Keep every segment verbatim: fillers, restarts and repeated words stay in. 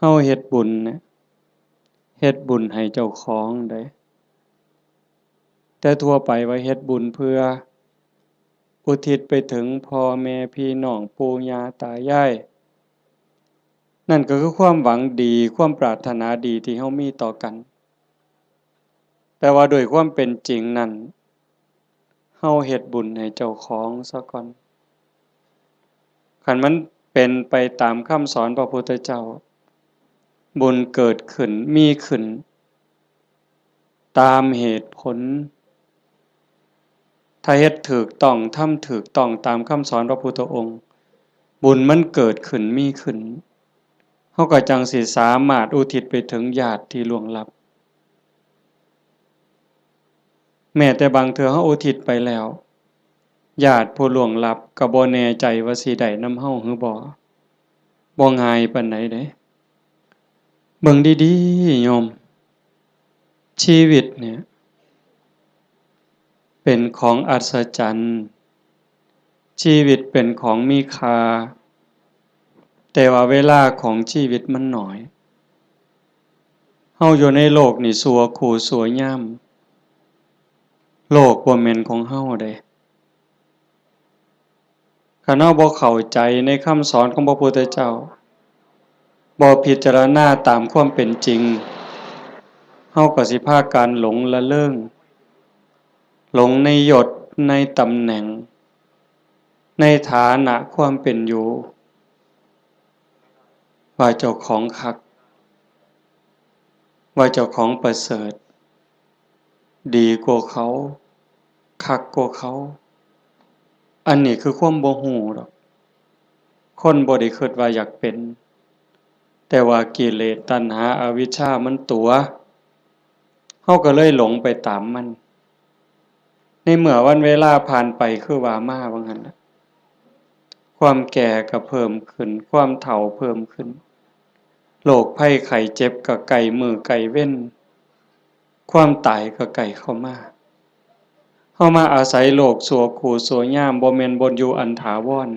เฮาเฮ็ดบุญเนี่ย เฮ็ดบุญให้เจ้าของเด้ แต่ทั่วไปว่าเฮ็ดบุญเพื่ออุทิศไปถึงพ่อแม่พี่น้องปู่ย่าตายาย นั่นก็คือความหวังดี ความปรารถนาดีที่เฮามีต่อกัน แต่ว่าโดยความเป็นจริงนั้น เฮาเฮ็ดบุญให้เจ้าของซะก่อน คันมันเป็นไปตามคำสอนพระพุทธเจ้า บุญเกิดขึ้น มีขึ้น ตามเหตุผล ถ้าเฮ็ดถูกต้อง ทำถูกต้องตามคำสอนพระพุทธองค์ บุญมันเกิดขึ้น มีขึ้น เฮาก็จั่งสิสามารถอุทิศไปถึงญาติที่ล่วงลับ แม้แต่บางเทื่อเฮาอุทิศไปแล้ว ญาติผู้ล่วงลับก็บ่แน่ใจว่าสิได้นำเฮาหรือบ่ บ่ง่ายปานใดเด้ เบิ่งดีๆ โยม ชีวิตเนี่ย เป็นของอัศจรรย์ ชีวิตเป็นของมีค่า แต่ว่าเวลาของชีวิตมันน้อย เฮาอยู่ในโลกนี่ชั่วคู่ชั่วยาม โลกบ่แม่นของเฮาเด้ คันเฮาบ่เข้าใจในคำสอนของพระพุทธเจ้า บ่พิจารณาตามความเป็นจริง เฮาก็สิพากันหลงละเริง หลงในยศ ในตำแหน่ง ในฐานะความเป็นอยู่ ว่าเจ้าของคัก ว่าเจ้าของประเสริฐ ดีกว่าเขา คักกว่าเขา อันนี้คือความบ่ฮู้ดอก คนบ่ได้คิดว่าอยากเป็น แต่ว่ากิเลสตัณหาอวิชชามันตั๋ว เฮาก็เลยหลงไปตามมัน ในเมื่อวันเวลาผ่านไปคือว่ามาว่างั้นน่ะ ความแก่ก็เพิ่มขึ้น ความเฒ่าเพิ่มขึ้น โรคภัยไข้เจ็บก็ใกล้มื้อใกล้เว็น ความตายก็ใกล้เข้ามา เฮามาอาศัยโลกชั่วคู่ชั่วยาม บ่แม่นบ่อนอยู่อันถาวร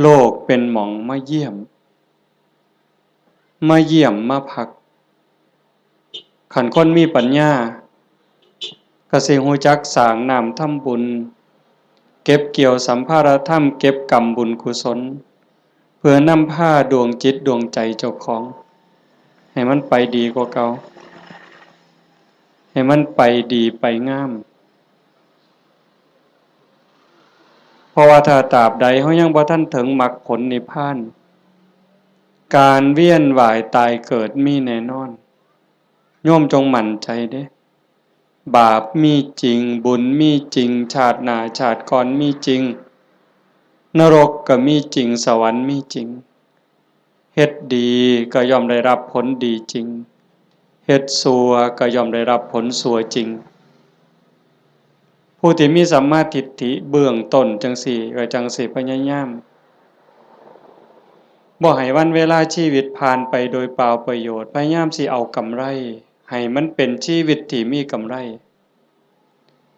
โลกเป็นหม่องมาเยี่ยม มาเยี่ยมมาพัก คันคนมีปัญญา ก็สิฮู้จักสร้างน้ำทำบุญ เก็บเกี่ยวสัมภาระธรรม เก็บกำบุญกุศล เพื่อนำพาดวงจิตดวงใจเจ้าของ ให้มันไปดีกว่าเก่า ให้มันไปดีไปงาม เพราะว่าถ้าตราบใดเฮายังบ่ทันถึงมรรคผลนิพพาน การเวียนว่ายตายเกิดมีแน่นอน โยมจงมั่นใจเด้ บาปมีจริง บุญมีจริง ชาติหน้าชาติก่อนมีจริง นรกก็มีจริง สวรรค์มีจริง เฮ็ดดีก็ย่อมได้รับผลดีจริง เฮ็ดชั่วก็ย่อมได้รับผลชั่วจริง ผู้ที่มีสัมมาทิฏฐิเบื้องต้นจั่งซี้ ก็จั่งสิพยายาม บ่ให้วันเวลาชีวิตผ่านไปโดยเปล่าประโยชน์ พยายามสิเอากำไร ให้มันเป็นชีวิตที่มีกำไร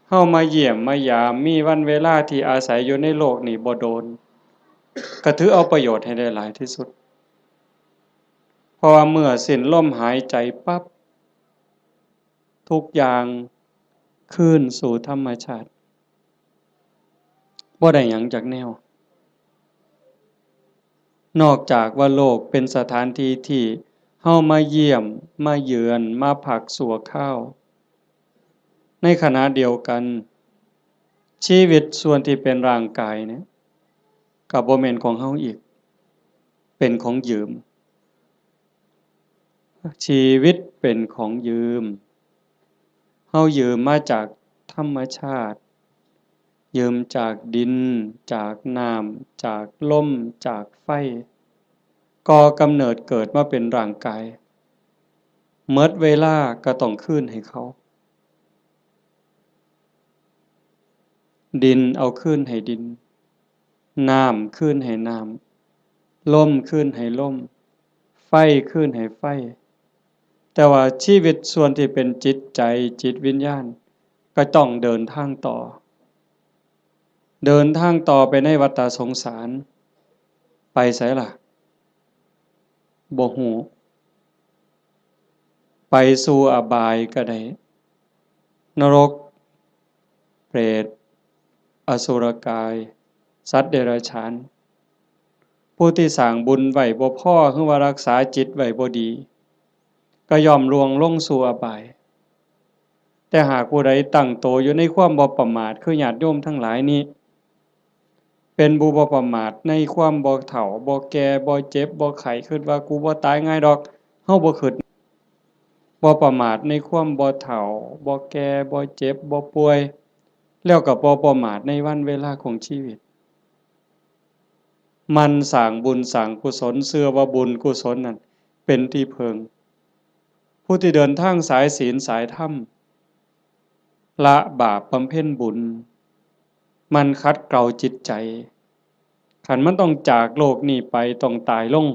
เฮามาเยี่ยมมายาม มีวันเวลาที่อาศัยอยู่ในโลกนี้บ่โดน ก็ถือเอาประโยชน์ให้ได้หลายที่สุด เพราะว่าเมื่อสิ้นลมหายใจปั๊บ ทุกอย่างคืนสู่ธรรมชาติ บ่ได้หยังจักแนว นอกจากว่าโลกเป็นสถานที่ที่เฮามาเยี่ยม มาเยือน มาพักชั่วคราว ในขณะเดียวกัน ชีวิตส่วนที่เป็นร่างกายเนี่ย ก็บ่แม่นของเฮาอีก เป็นของยืม ชีวิตเป็นของยืม เฮายืมมาจากธรรมชาติ ยืมจากดิน จากน้ำ จากลม จากไฟ ก่อกำเนิดเกิดมาเป็นร่างกาย หมดเวลาก็ต้องคืนให้เขา ดินเอาคืนให้ดิน น้ำคืนให้น้ำ ลมคืนให้ลม ไฟคืนให้ไฟ แต่ว่าชีวิตส่วนที่เป็นจิตใจ จิตวิญญาณ ก็ต้องเดินทางต่อ เดินทางต่อไปในวัฏฏะสงสาร ไปไสล่ะ บ่ฮู้ ไปสู่อบายก็ได้ นรก เปรต อสุรกาย สัตว์เดรัจฉาน ผู้ที่สร้างบุญไว้บ่พอ หรือว่ารักษาจิตไว้บ่ดี ก็ย่อมล่วงลงสู่อบาย แต่หากผู้ใดตั้งโตอยู่ในความบ่ประมาท คือญาติโยมทั้งหลายนี้ เป็นผู้บ่ประมาทในความบ่เฒ่า บ่แก่ บ่เจ็บ บ่ไข้ คิดว่ากูบ่ตายง่ายดอก เฮาบ่คิด บ่ประมาทในความบ่เฒ่า บ่แก่ บ่เจ็บ บ่ป่วย แล้วก็บ่ประมาทในวันเวลาของชีวิต หมั่นสร้างบุญสร้างกุศล เชื่อว่าบุญกุศลนั่นเป็นที่พึ่ง ผู้ที่เดินทางสายศีลสายธรรม ละบาปบำเพ็ญบุญ หมั่นขัดเกลาจิตใจ คันมันต้องจากโลกนี้ไป ต้องตายลง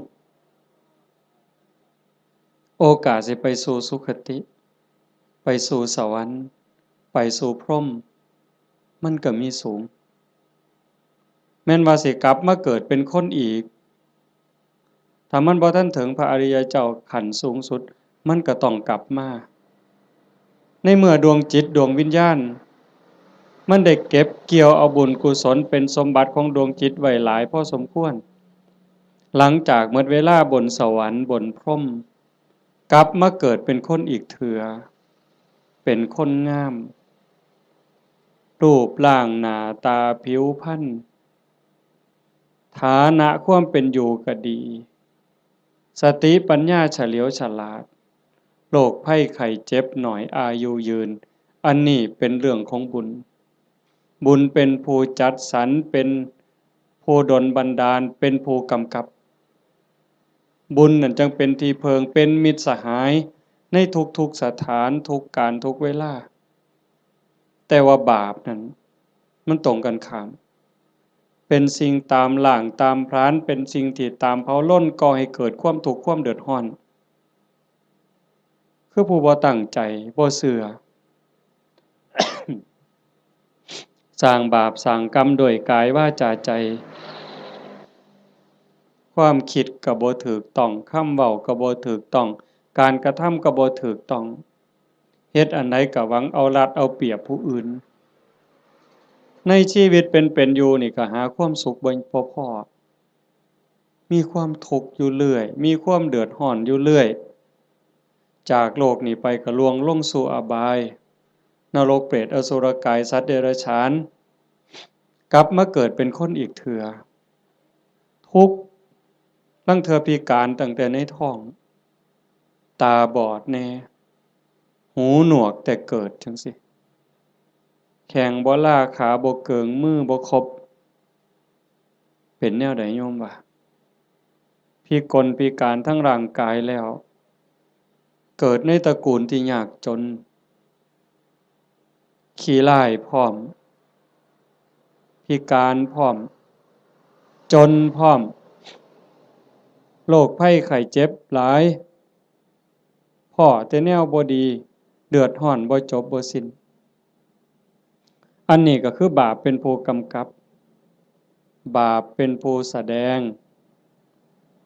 โอกาสสิไปสู่สุคติ ไปสู่สวรรค์ ไปสู่พรหม มันก็มีสูง แม่นว่าสิกลับมาเกิดเป็นคนอีก ถ้ามันบ่ทันถึงพระอริยเจ้าขั้นสูงสุด มันก็ต้องกลับมา ในเมื่อดวงจิตดวงวิญญาณ มันได้เก็บเกี่ยวเอาบุญกุศลเป็นสมบัติของดวงจิตไว้หลายพอสมควร หลังจากหมดเวลาบนสวรรค์บนพรหม กลับมาเกิดเป็นคนอีกเถื่อ เป็นคนงาม รูปร่างหน้าตาผิวพรรณ ฐานะความเป็นอยู่ก็ดี สติปัญญาเฉลียวฉลาด โรคภัยไข้เจ็บน้อย อายุยืน อันนี้เป็นเรื่องของบุญ บุญเป็นผู้จัดสรร เป็นผู้ดลบันดาล เป็นผู้กำกับ บุญนั่นจั่งเป็นที่พึ่ง เป็นมิตรสหายในทุกๆสถาน ทุกกาล ทุกเวลา แต่ว่าบาปนั่น มันตรงกันข้าม เป็นสิ่งตามล้างตามผลาญ เป็นสิ่งที่ตามเผาลน ก่อให้เกิดความทุกข์ความเดือดร้อน คือผู้บ่ตั้งใจ บ่เชื่อ สร้างบาปสร้างกรรมด้วยกายวาจาใจ ความคิดก็บ่ถูกต้อง คำเว้าก็บ่ถูกต้อง การกระทำก็บ่ถูกต้อง เฮ็ดอันใดก็หวังเอารัดเอาเปรียบผู้อื่น ในชีวิตเป็นๆอยู่นี่ก็หาความสุขบ่ บ่พ้อ มีความทุกข์อยู่เรื่อย มีความเดือดร้อนอยู่เรื่อย จากโลกนี้ไปก็ล่วงลงสู่อบาย นรกเปรตอสุรกายสัตว์เดรัจฉาน กลับมาเกิดเป็นคนอีกเถื่อ ทุกข์ ลางเทื่อพิการตั้งแต่ในท้อง ตาบอดแน่ หูหนวกแต่เกิดจั่งซี้ แข้งบ่ลา ขาบ่เกิง มือบ่ครบ เป็นแนวใดโยมว่า พิกลพิการทั้งร่างกายแล้ว เกิดในตระกูลที่ยากจน ขี้ร้ายพร้อม พิการพร้อม จนพร้อม โรคภัยไข้เจ็บหลาย พ้อแต่แนวบ่ดี เดือดร้อนบ่จบบ่สิ้น อันนี้ก็คือบาปเป็นผู้กำกับ บาปเป็นผู้แสดง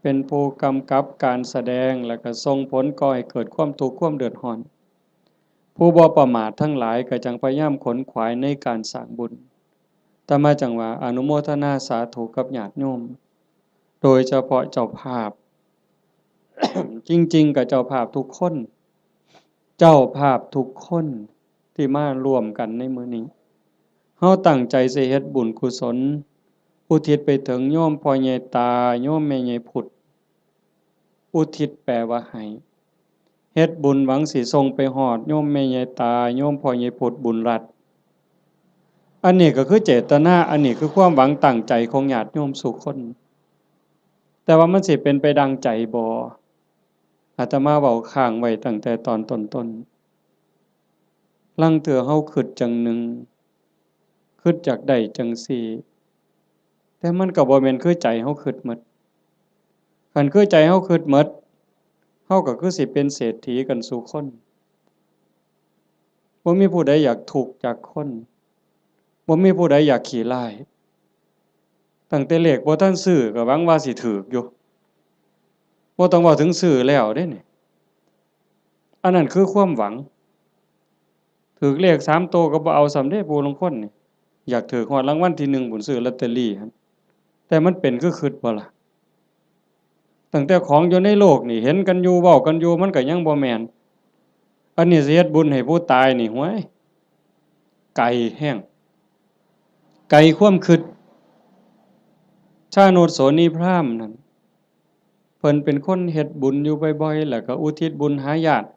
เป็นผู้กำกับการแสดง แล้วก็ส่งผลก่อให้เกิดความทุกข์ความเดือดร้อน ผู้บ่ประมาททั้งหลายก็จั่งพยายามขนขวายในการสร้างบุญ อาตมาจั่งว่าอนุโมทนาสาธุกับญาติโยม โดยเฉพาะเจ้าภาพ จริงๆ ก็เจ้าภาพทุกคน เจ้าภาพทุกคนที่มาร่วมกันในมื้อนี้ เฮาตั้งใจสิเฮ็ดบุญกุศล อุทิศไปถึงโยมพ่อใหญ่ตา โยมแม่ใหญ่พุด อุทิศแปลว่าให้ เฮ็ดบุญหวังสิส่งไปฮอดโยมแม่ใหญ่ตา โยมพ่อใหญ่พุด บุญรัตน์ อันนี้ก็คือเจตนา อันนี้คือความหวังตั้งใจของญาติโยมสู่คน แต่ว่ามันสิเป็นไปดังใจบ่ อาตมาเว้าค้างไว้ตั้งแต่ตอนต้นๆ ลางเทื่อเฮาคิดจั่งหนึ่ง คิดอยากได้จั่งซี้ แต่มันก็บ่แม่นคือใจเฮาคิดหมด คันคือใจเฮาคิดหมด เฮาก็คือสิเป็นเศรษฐีกันสู่คน บ่มีผู้ใดอยากทุกข์จักคน บ่มีผู้ใดอยากขี้ร้าย ตั้งแต่เลขบ่ทันซื้อก็หวังว่าสิถูกอยู่ บ่ต้องเว้าถึงซื้อแล้วเด้นี่ อันนั้นคือความหวัง ถืกเลขสามโตก็บ่เอาซ้ำเด้ ผู้ลางคนนี่ อยากถืกฮอดรางวัลที่หนึ่งพุ้น ซื้อลอตเตอรี่หั่น แต่มันเป็นคือคิดบ่ล่ะ ตั้งแต่ของอยู่ในโลกนี่ เห็นกันอยู่ เว้ากันอยู่ มันก็ยังบ่แม่น อันนี้สิเฮ็ดบุญให้ผู้ตายนี่ ห้วย ไกลแฮง ไกลความคิด ชาโนชโสนีพราหมณ์นั่น เพิ่นเป็นคนเฮ็ดบุญอยู่บ่อยๆ แล้วก็อุทิศบุญหาญาติ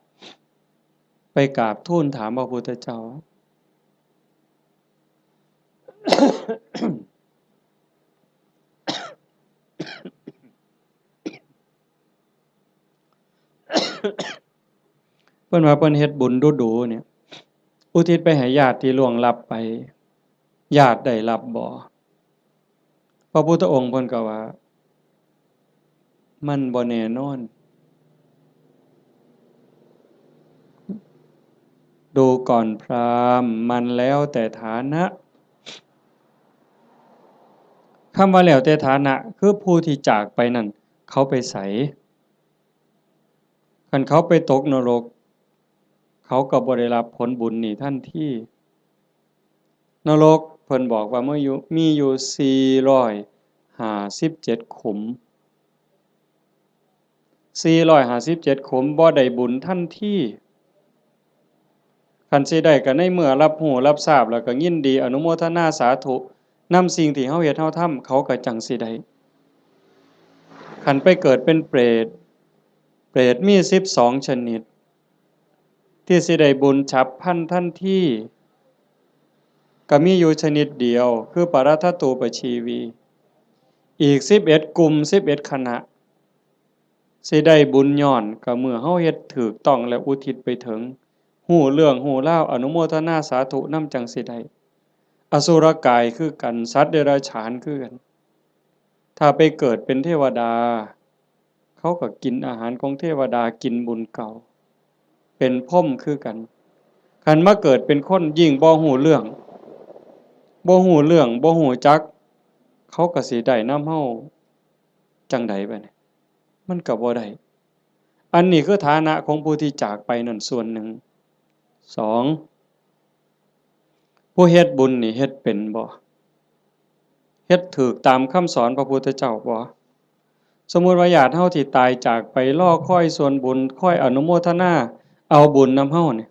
ไปกราบทูลถามพระพุทธเจ้า เพิ่นว่าเพิ่นเฮ็ดบุญดูๆ เนี่ย อุทิศไปให้ญาติที่ล่วงลับไป ญาติได้รับบ่ พระพุทธองค์เพิ่นก็ว่า มันบ่แน่นอน ดูก่อนพราหมณ์ มันแล้วแต่ฐานะ คำว่าแล้วแต่ฐานะ คือผู้ที่จากไปนั่น เขาไปไส คันเขาไปตกนรก เขาก็บ่ได้รับผลบุญนี่ทันที นรกเพิ่นบอกว่ามีอยู่ มีอยู่สี่ร้อยห้าสิบเจ็ดขุม สี่ร้อยห้าสิบเจ็ดขุม บ่ได้บุญทันที คันสิได้ก็ในเมื่อรับรู้รับทราบแล้วก็ยินดีอนุโมทนาสาธุนำสิ่งที่เฮาเฮ็ดเฮาทำ เขาก็จั่งสิได้ คันไปเกิดเป็นเปรต เปรตมีสิบสองชนิด ที่สิได้บุญฉับพลันทันที ก็มีอยู่ชนิดเดียว คือปรัตถตูปชีวี อีกสิบเอ็ดกลุ่ม สิบเอ็ดคณะ สิได้บุญย้อนก็เมื่อเฮาเฮ็ดถูกต้องและอุทิศไปถึง ฮู้เรื่องฮู้ราว อนุโมทนาสาธุนำจั่งสิได้ อสุรกายคือกัน สัตว์เดรัจฉานคือกัน ถ้าไปเกิดเป็นเทวดา เขาก็กินอาหารของเทวดา กินบุญเก่า เป็นพรหมคือกัน คันมาเกิดเป็นคนยิ่งบ่ฮู้เรื่อง บ่ฮู้เรื่อง บ่ฮู้จัก เขาก็สิได้นำเฮาจั่งใดบัดนี้ มันก็บ่ได้ อันนี้คือฐานะของผู้ที่จากไปนั่นส่วนหนึ่ง สอง ผู้เฮ็ดบุญนี่เฮ็ดเป็นบ่ เฮ็ดถูกตามคำสอนพระพุทธเจ้าบ่ สมมุติว่าญาติเฮาที่ตายจากไปรอคอยส่วนบุญ คอยอนุโมทนาเอาบุญนำเฮานี่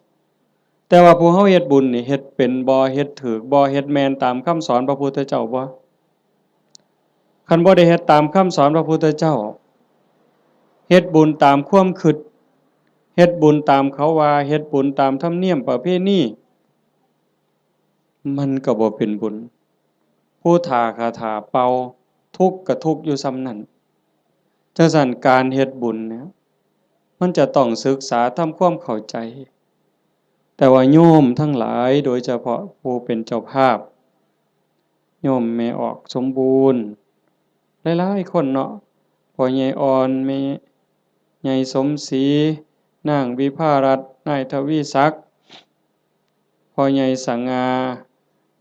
แต่ว่าผู้เฮาเฮ็ดบุญนี่เฮ็ดเป็นบ่ เฮ็ดถูกบ่ เฮ็ดแม่นตามคำสอนพระพุทธเจ้าบ่ คันบ่ได้เฮ็ดตามคำสอนพระพุทธเจ้า เฮ็ดบุญตามความคิด เฮ็ดบุญตามเขาว่า เฮ็ดบุญตามธรรมเนียมประเพณี มันก็บ่เป็นบุญ ผู้ถ้าคาถาเป่า ทุกข์ก็ทุกข์อยู่ส่ำนั้น จั่งซั้นการเฮ็ดบุญเนี่ย มันจะต้องศึกษาทำความเข้าใจ แต่ว่าโยมทั้งหลาย โดยเฉพาะผู้เป็นเจ้าภาพ โยมแม่ออกสมบูรณ์ หลายๆ คนเนาะ พ่อใหญ่อ่อน แม่ใหญ่สมศรี นางวิภารัตน์ นายทวีศักดิ์ พ่อใหญ่สง่า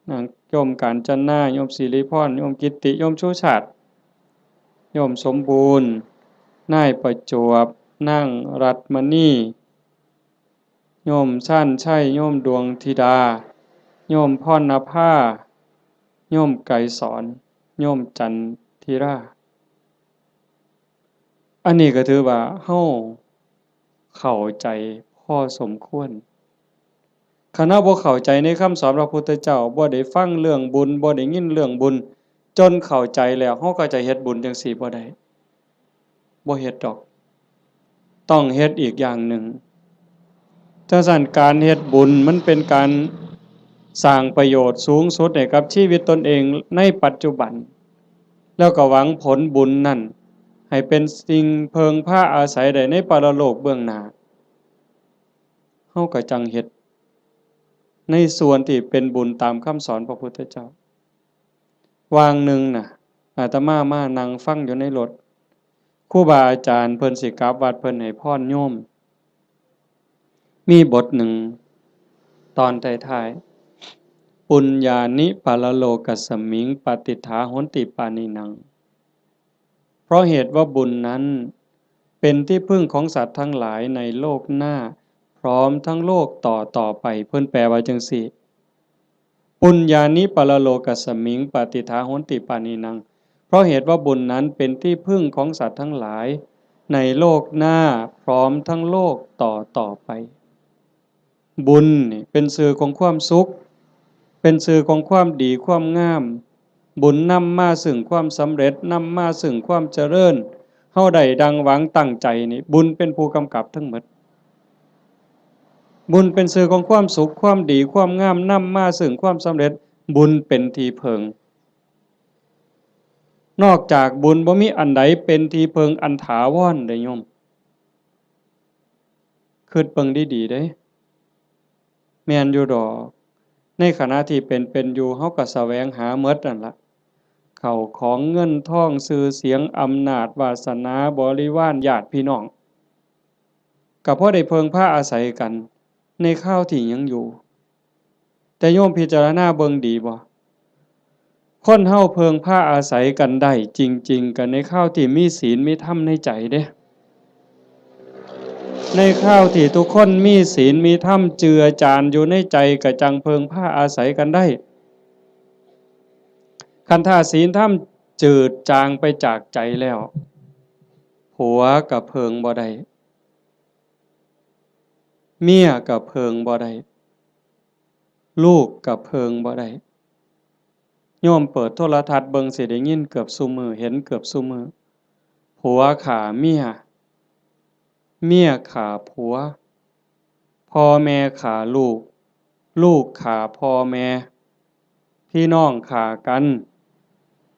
นางโยมกาญจนา โยมสิริพร โยมกิตติ โยมชูชาติ โยมสมบูรณ์ นายประจวบ นางรัตน์มณี โยมชาญชัย โยมดวงธิดา โยมพรณภา โยมไกรสอน โยมจันทิรา อันนี้ก็ถือว่าเฮาเข้าใจพอสมควร คันเฮาบ่เข้าใจในคำสอนพระพุทธเจ้า บ่ได้ฟังเรื่องบุญ บ่ได้ยินเรื่องบุญ จนเข้าใจแล้ว เฮาก็จะเฮ็ดบุญจั่งซี้บ่ได้ บ่เฮ็ดดอก ต้องเฮ็ดอีกอย่างหนึ่ง จั่งซั้นการเฮ็ดบุญมันเป็นการสร้างประโยชน์สูงสุดให้กับชีวิตตนเองในปัจจุบัน แล้วก็หวังผลบุญนั่นให้เป็นสิ่งเพิ่งพาอาศัยได้ในปรโลกเบื้องหน้า เฮาก็จั่งเฮ็ดในส่วนที่เป็นบุญตามคำสอนพระพุทธเจ้า วางหนึ่งน่ะ อาตมามานั่งฟังอยู่ในรถ ครูบาอาจารย์เพิ่นสิกลับวัด เพิ่นให้พรโยม มีบทหนึ่ง ตอนท้ายๆ ปุญญานิปรโลกัสมิง ปาติฏฐาโหนติปานิหนัง เพราะเหตุว่าบุญนั้น เป็นที่พึ่งของสัตว์ทั้งหลายในโลกหน้า พร้อมทั้งโลกต่อต่อไป เพิ่นแปลว่าจั่งซี้ ปุญญานิปรโลกัสมิง ปฏิฏฐาโหนติปาณีนัง เพราะเหตุว่าบุญนั้นเป็นที่พึ่งของสัตว์ทั้งหลาย ในโลกหน้าพร้อมทั้งโลกต่อต่อไป บุญนี่เป็นชื่อของความสุข เป็นชื่อของความดีความงาม บุญนำมาซึ่งความสำเร็จ นำมาซึ่งความเจริญ เฮาได้ดังหวังตั้งใจนี่ บุญเป็นผู้กำกับทั้งหมด บุญเป็นชื่อของความสุข ความดี ความงาม นำมาซึ่งความสำเร็จ บุญเป็นที่พึ่ง นอกจากบุญบ่มีอันใดเป็นที่พึ่งอันถาวรเด้โยม คิดเบิ่งดีๆเด้ แม่นอยู่ดอก ในขณะที่เป็นเป็นอยู่ เฮาก็แสวงหาหมดนั่นละ เข้าของเงินทอง ชื่อเสียง อำนาจ วาสนา บริวาร ญาติพี่น้อง ก็พอได้เพิ่งพาอาศัยกัน ในคราวที่ยังอยู่ แต่โยมพิจารณาเบิ่งดีบ่ คนเฮาเพิ่งพาอาศัยกันได้จริงๆ ก็ในคราวที่มีศีลมีธรรมในใจเด้ ในคราวที่ทุกคนมีศีลมีธรรมเจือจานอยู่ในใจ ก็จั่งเพิ่งพาอาศัยกันได้ คันถ้าศีลธรรมจืดจางไปจากใจแล้ว ผัวก็เพิ่งบ่ได้ เมียก็เพิ่งบ่ได้ ลูกก็เพิ่งบ่ได้ โยมเปิดโทรทัศน์เบิ่งสิได้ยินเกือบซุมื้อ เห็นเกือบซุมื้อ ผัวฆ่าเมีย เมียฆ่าผัว พ่อแม่ฆ่าลูก ลูกฆ่าพ่อแม่ พี่น้องฆ่ากัน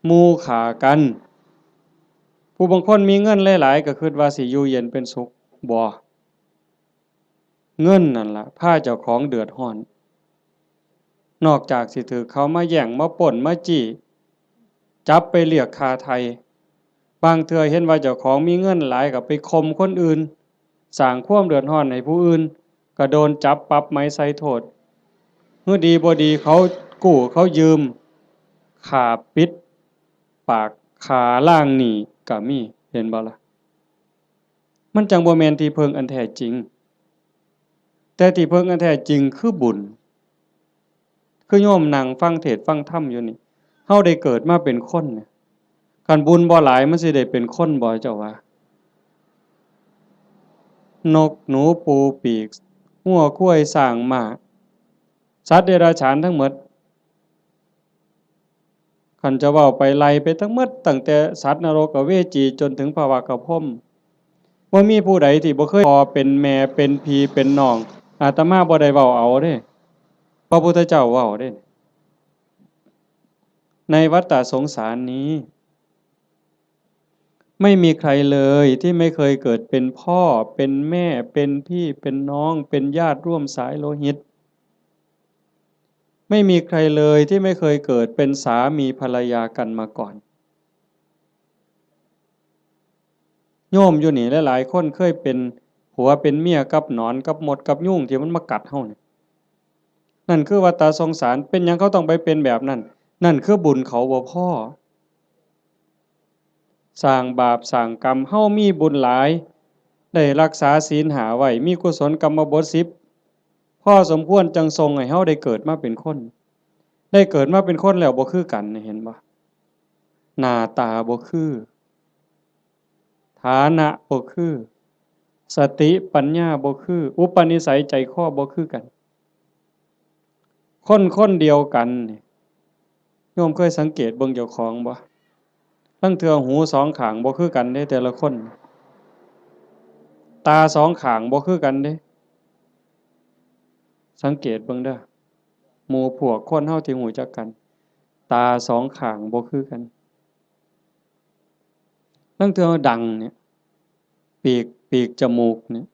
หมู่ฆ่ากัน ผู้บางคนมีเงินหลายๆ ก็คิดว่าสิอยู่เย็นเป็นสุข บ่ เงินนั่นล่ะพาเจ้าของเดือดร้อน นอกจากสิถืกเขามาแย่ง มาปล้น มาจี้ จับไปเรียกค่าไถ่ บางเทื่อเห็นว่าเจ้าของมีเงินหลายก็ไปข่มคนอื่น สร้างความเดือดร้อนให้ผู้อื่น ก็โดนจับปรับใหม่ใส่โทษ หื้อดีบ่ดีเขากู้เขายืม ฆ่าปิดปาก ฆ่าล้างหนี้ก็มี เห็นบ่ล่ะ มันจั่งบ่แม่นที่พึ่งอันแท้จริง แต่ที่พึ่งอันแท้จริงคือบุญ คือโยมนั่งฟังเทศน์ฟังธรรมอยู่นี่ เฮาได้เกิดมาเป็นคนเนี่ย คันบุญบ่หลายมันสิได้เป็นคนบ่ เจ้าว่า นกหนูปูปีก งัวควายช้างม้า สัตว์เดรัจฉานทั้งหมด คันจะเว้าไปไล่ไปทั้งหมด ตั้งแต่สัตว์นรกอเวจีจนถึงพระวักกะพรหม บ่มีผู้ใดที่บ่เคยพ่อเป็นแม่เป็นพี่เป็นน้อง อาตมาบ่ได้เว้าเอาเด้ พระพุทธเจ้าเว้าเด้ ในวัฏฏะสงสารนี้ ไม่มีใครเลยที่ไม่เคยเกิดเป็นพ่อ เป็นแม่ เป็นพี่ เป็นน้อง เป็นญาติร่วมสายโลหิต ไม่มีใครเลยที่ไม่เคยเกิดเป็นสามีภรรยากันมาก่อน โยมอยู่นี่หลายๆคนเคยเป็นผัวเป็นเมียกับหนอนกับมดกับยุงที่มันมากัดเฮานี่ นั่นคือวัฏฏะสงสาร เป็นหยังเขาต้องไปเป็นแบบนั้น นั่นคือบุญเขาบ่พอ สร้างบาปสร้างกรรม เฮามีบุญหลาย ได้รักษาศีลห้าไว้ มีกุศลกรรมบทสิบ พอสมควรจั่งส่งให้เฮาได้เกิดมาเป็นคน ได้เกิดมาเป็นคนแล้วบ่คือกัน เห็นบ่ หน้าตาบ่คือ ฐานะบ่คือ สติปัญญาบ่คือ อุปนิสัยใจคอบ่คือกัน คนคนเดียวกันนี่ โยมเคยสังเกตเบิ่งเจ้าของบ่ ลางเทื่อหูสองข้างบ่คือกันเด้ แต่ละคน ตาสองข้างบ่คือกันเด้ สังเกตเบิ่งเด้อ หมู่พวกคนเฮาที่รู้จักกัน ตาสองข้างบ่คือกัน ลางเทื่อดังเนี่ย ปีก ปีกจมูกเนี่ย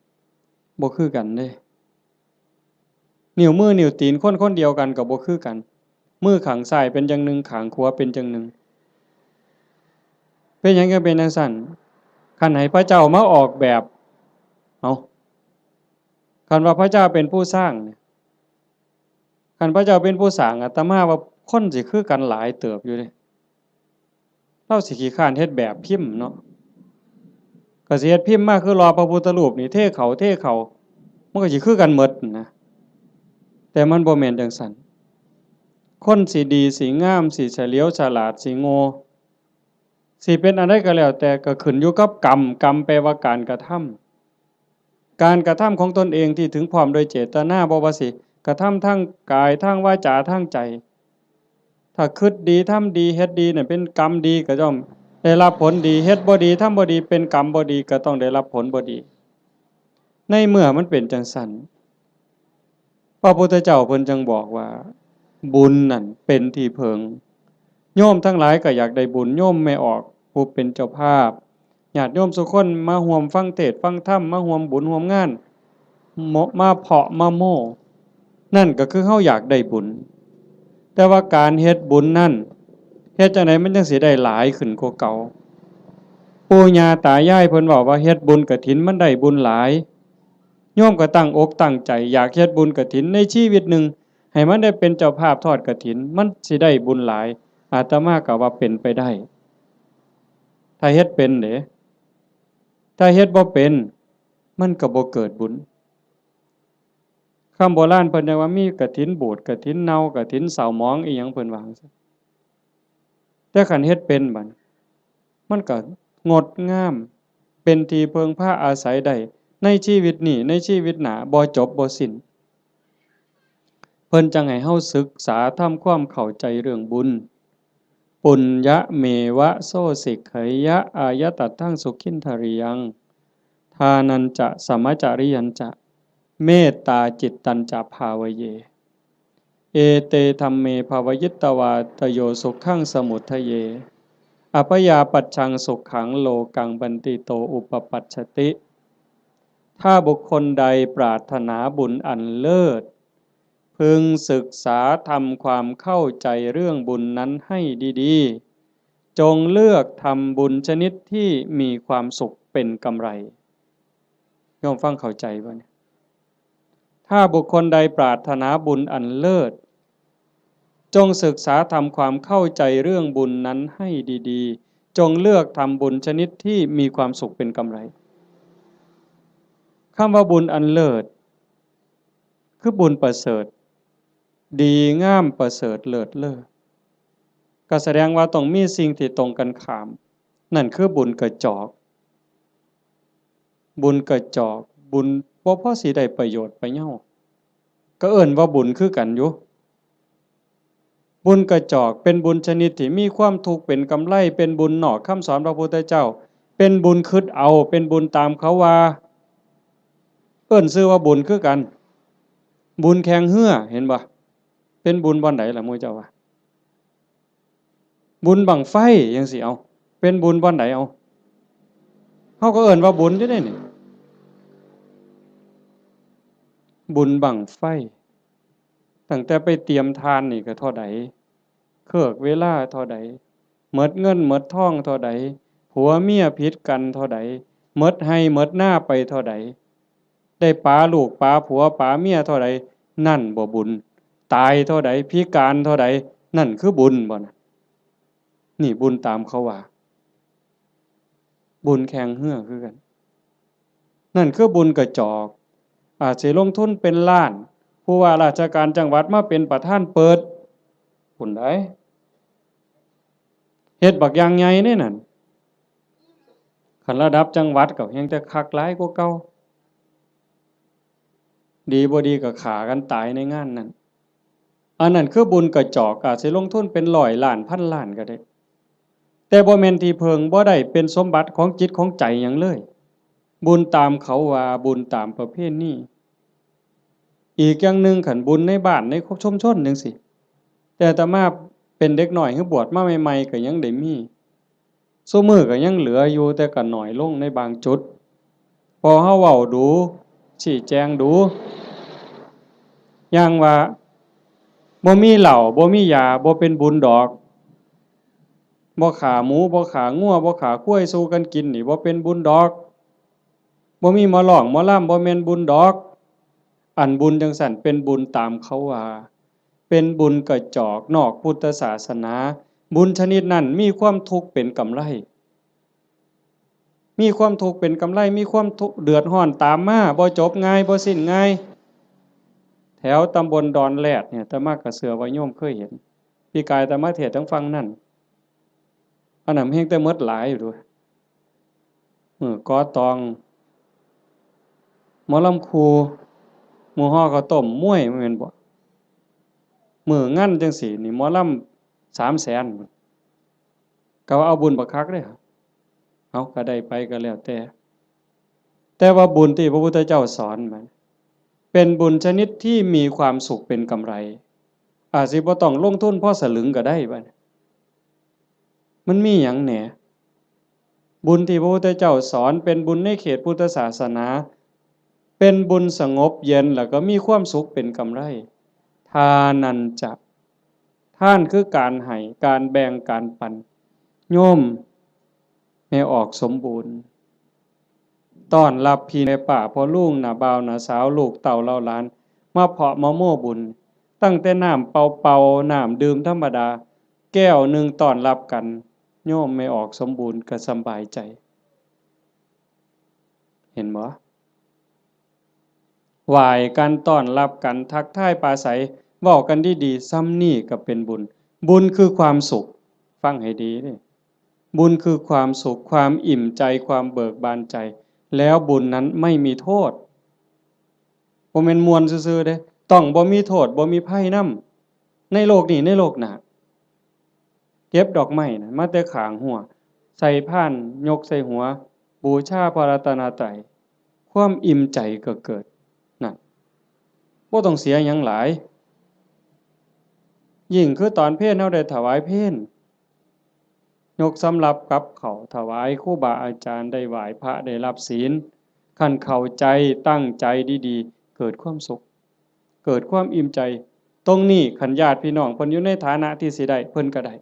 บ่คือกันเด้ นิ้วมือนิ้วตีนคนคนเดียวกันก็บ่คือกัน มือข้างซ้ายเป็นจั่งหนึ่ง ข้างขวาเป็นจั่งหนึ่ง เป็นหยังจั่งเป็นจั่งซั้น คันให้พระเจ้ามาออกแบบ เอ้า คันว่าพระเจ้าเป็นผู้สร้างเนี่ย คันพระเจ้าเป็นผู้สร้าง อาตมาว่าคนสิคือกันหลายเติบอยู่เด้ ลาวสิขี้คร้านเฮ็ดแบบพิมพ์เนาะ ก็สิเฮ็ดพิมพ์มาคือหล่อพระพุทธรูปนี่ เทเข้า เทเข้า มันก็สิคือกันหมดนะ แต่มันบ่แม่นจั่งซั้น คนสิดี สิงาม สิเฉลียวฉลาด สิโง่ สิเป็นอันใดก็แล้วแต่ ก็ขึ้นอยู่กับกรรม กรรมแปลว่าการกระทำ การกระทำของตนเองที่ถึงพร้อมโดยเจตนา บ่ว่าสิกระทำทางกาย ทางวาจา ทางใจ ถ้าคิดดี ทำดี เฮ็ดดีเนี่ยเป็นกรรมดีก็ย่อมได้รับผลดี เฮ็ดบ่ดี ทำบ่ดี เป็นกรรมบ่ดี ก็ต้องได้รับผลบ่ดี ในเมื่อมันเป็นจั่งซั้น พระพุทธเจ้าเพิ่นจึงบอกว่า บุญนั่นเป็นที่เพิ่ง โยมทั้งหลายก็อยากได้บุญ โยมแม่ออกผู้เป็นเจ้าภาพ ญาติโยมสุคนมาร่วมฟังเทศน์ฟังธรรม มาร่วมบุญร่วมงาน มาเพาะมาโม้ นั่นก็คือเฮาอยากได้บุญ แต่ว่าการเฮ็ดบุญนั่น เฮ็ดจั่งใดมันจั่งสิได้หลายขึ้นกว่าเก่า ปู่ย่าตายายเพิ่นเว้าว่าเฮ็ดบุญกฐินมันได้บุญหลาย โยมก็ตั้งอกตั้งใจอยากเฮ็ดบุญกฐินในชีวิตหนึ่ง ให้มันได้เป็นเจ้าภาพทอดกฐิน มันสิได้บุญหลาย อาตมาก็ว่าเป็นไปได้ ถ้าเฮ็ดเป็นเด้ ถ้าเฮ็ดบ่เป็น มันก็บ่เกิดบุญ คำโบราณเพิ่นยังว่ามีกฐินบูด กฐินเน่า กฐินเศร้าหมอง อีหยังเพิ่นว่าจั่งซี้ แต่คันเฮ็ดเป็นบัด มันก็งดงาม เป็นที่เพิ่งพาอาศัยได้ ในชีวิตนี้ ในชีวิตหน้า บ่จบบ่สิ้น เพิ่นจั่งให้เฮาศึกษาทำความเข้าใจเรื่องบุญ ปุญญะเมวะโสสิกขยะอายตัตถังสุขินทริยัง ทานัญจะสมจริยัญจะ เมตตาจิตตัญจะภาวเย เอเตธัมเมภาวิตวาตโยสุขังสมุทเย อัพยาปัชชังสุขังโลกังบันติโตอุปปัชชติ ถ้าบุคคลใดปรารถนาบุญอันเลิศ พึงศึกษาทำความเข้าใจเรื่องบุญนั้นให้ดีๆ จงเลือกทำบุญชนิดที่มีความสุขเป็นกำไร โยมฟังเข้าใจบ่เนี่ย ถ้าบุคคลใดปรารถนาบุญอันเลิศ จงศึกษาทำความเข้าใจเรื่องบุญนั้นให้ดีๆ จงเลือกทำบุญชนิดที่มีความสุขเป็นกำไร คำว่าบุญอันเลิศ คือบุญประเสริฐ ดีงามประเสริฐเลิศเลอ ก็แสดงว่าต้องมีสิ่งที่ตรงกันข้าม นั่นคือบุญกระจอก บุญกระจอก บุญบ่พอสิได้ประโยชน์ประเยา ก็เอิ้นว่าบุญคือกันอยู่ บุญกระจอกเป็นบุญชนิดที่มีความทุกข์เป็นกำไร เป็นบุญนอกคำสอนพระพุทธเจ้า เป็นบุญคิดเอา เป็นบุญตามเขาว่า เอิ้นชื่อว่าบุญคือกัน บุญแข่งเฮือ เห็นบ่ เป็นบุญบ่อนใดล่ะหมู่เจ้าว่า บุญบั้งไฟจั่งซี้ เอา เป็นบุญบ่อนใด เอา เฮาก็เอิ้นว่าบุญอยู่เด้นี่ บุญบั้งไฟ ตั้งแต่ไปเตรียมถ่านนี่ก็เท่าใด เคิกเวลาเท่าใด หมดเงินหมดทองเท่าใด ผัวเมียผิดกันเท่าใด หมดไฮ่หมดนาไปเท่าใด ได้ปาลูกปาผัวปาเมียเท่าใด นั่นบ่บุญ ตายเท่าใด พิการเท่าใด นั่นคือบุญบ่นะ นี่บุญตามเขาว่า บุญแข่งเฮือคือกัน นั่นคือบุญกระจอก อาจสิลงทุนเป็นล้าน ผู้ว่าราชการจังหวัดมาเป็นประธานเปิด บุญใด เฮ็ดบักอย่างใหญ่เด้นั่น คันระดับจังหวัดก็แฮ่งแต่คักหลายกว่าเก่า ดีบ่ดีก็ฆ่ากันตายในงานนั้น อันนั้นคือบุญกระจอก อาจสิลงทุนเป็นร้อยล้านพันล้านก็ได้ แต่บ่แม่นที่เพิ่ง บ่ได้เป็นสมบัติของจิตของใจหยังเลย บุญตามเขาว่า บุญตามประเพณี อีกอย่างหนึ่ง คันบุญในบ้านในชุมชนจั่งซี้ แต่อาตมาเป็นเด็กน้อย คือบวชมาใหม่ๆ ก็ยังได้มี ซุมื้อก็ยังเหลืออยู่ แต่ก็น้อยลงในบางจุด พอเฮาเว้าดู ชี้แจงดู อย่างว่า บ่มีเหล้า บ่มียา บ่เป็นบุญดอก บ่ฆ่าหมู บ่ฆ่างัว บ่ฆ่าควายสู่กันกินนี่ บ่เป็นบุญดอก บ่มีหมอร้องหมอลำ บ่แม่นบุญดอก อันบุญจั่งซั้นเป็นบุญตามเขาว่า เป็นบุญกระจอกนอกพุทธศาสนา บุญชนิดนั้นมีความทุกข์เป็นกำไร มีความทุกข์เป็นกำไร มีความทุกข์เดือดร้อนตามมา บ่จบง่าย บ่สิ้นง่าย แถวตำบลดอนแรดเนี่ย อาตมาก็เชื่อว่าโยมเคยเห็น ปีกายอาตมาเทศน์ทางฝั่งนั่น อันนั้นแฮงแต่หมดหลายอยู่เด้อ มื้อก่อตอง หมอลำครู มื้อห่อข้าวต้ม มวย แม่นบ่ มื้องานจั่งซี้นี่ หมอลำสามแสน ก็ว่าเอาบุญบักคักเด้ เอาก็ได้ไปก็แล้วแต่ แต่ว่าบุญที่พระพุทธเจ้าสอนมัน เป็นบุญชนิดที่มีความสุขเป็นกำไร อาจสิบ่ต้องลงทุนพอสลึงก็ได้บัดนี้ มันมีหยังแหน่ บุญที่พระพุทธเจ้าสอนเป็นบุญในเขตพุทธศาสนา เป็นบุญสงบเย็น แล้วก็มีความสุขเป็นกำไร ทานัญจะ ทานคือการให้ การแบ่ง การปัน โยมแม่ออกสมบูรณ์ ต้อนรับพี่แม่ป้าพ่อลุง น้าบ่าว น้าสาว ลูกเต้าเหล่าหลาน มาเพาะมาโม้บุญ ตั้งแต่น้ำเปล่าๆ น้ำดื่มธรรมดา แก้วหนึ่งต้อนรับกัน โยมแม่ออกสมบูรณ์ก็สำบายใจ เห็นบ่ ไหว้กัน ต้อนรับกัน ทักทายปราศรัย เว้ากันดีๆ ส่ำนี้ก็เป็นบุญ บุญคือความสุข ฟังให้ดีเด้ บุญคือความสุข ความอิ่มใจ ความเบิกบานใจ แล้วบุญนั้นไม่มีโทษ บ่แม่นม่วนซื่อๆเด้ ต้องบ่มีโทษ บ่มีภัยนำ ในโลกนี้ ในโลกหน้า เก็บดอกไม้นะ มาแต่ข้างฮั้ว ใส่พาน ยกใส่หัว บูชาพระรัตนตรัย ความอิ่มใจก็เกิด นั่น บ่ต้องเสียหยังหลาย ยิ่งคือตอนเพลเฮาได้ถวายเพล ยกสำรับกับข้าวถวายครูบาอาจารย์ ได้ไหว้พระ ได้รับศีล คันเข้าใจ ตั้งใจดีๆ เกิดความสุข เกิดความอิ่มใจ ตรงนี้คันญาติพี่น้องเพิ่นอยู่ในฐานะที่สิได้ เพิ่นก็ได้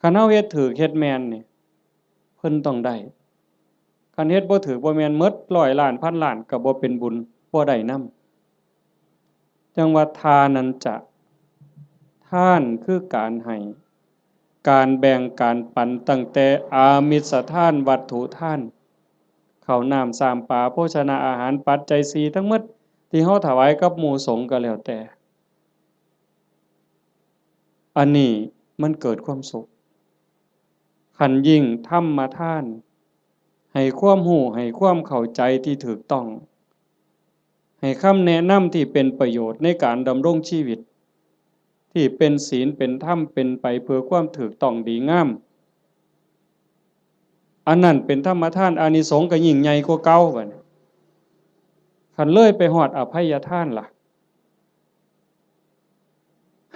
คันเฮาเฮ็ดถูก เฮ็ดแม่นนี่ เพิ่นต้องได้ คันเฮ็ดบ่ถูกบ่แม่น หมดร้อยล้าน พันล้าน ก็บ่เป็นบุญ บ่ได้นำ จั่งว่าทานัญจะ ทานคือการให้ การแบ่ง การปัน ตั้งแต่อามิสทาน วัตถุทาน ข้าวน้ำ ซ้ำปลา โภชนาอาหาร ปัจจัยสี่ทั้งหมด ที่เฮาถวายกับหมู่สงฆ์ก็แล้วแต่ อันนี้มันเกิดความสุข คันยิ่งธรรมทาน ให้ความรู้ ให้ความเข้าใจที่ถูกต้อง ให้คำแนะนำที่เป็นประโยชน์ในการดำรงชีวิต ที่เป็นศีล เป็นธรรม เป็นไปเพื่อความถูกต้องดีงาม อันนั้นเป็นธรรมทาน อานิสงส์ก็ยิ่งใหญ่กว่าเก่าบัดนี้ คันเลยไปฮอดอภัยทานล่ะ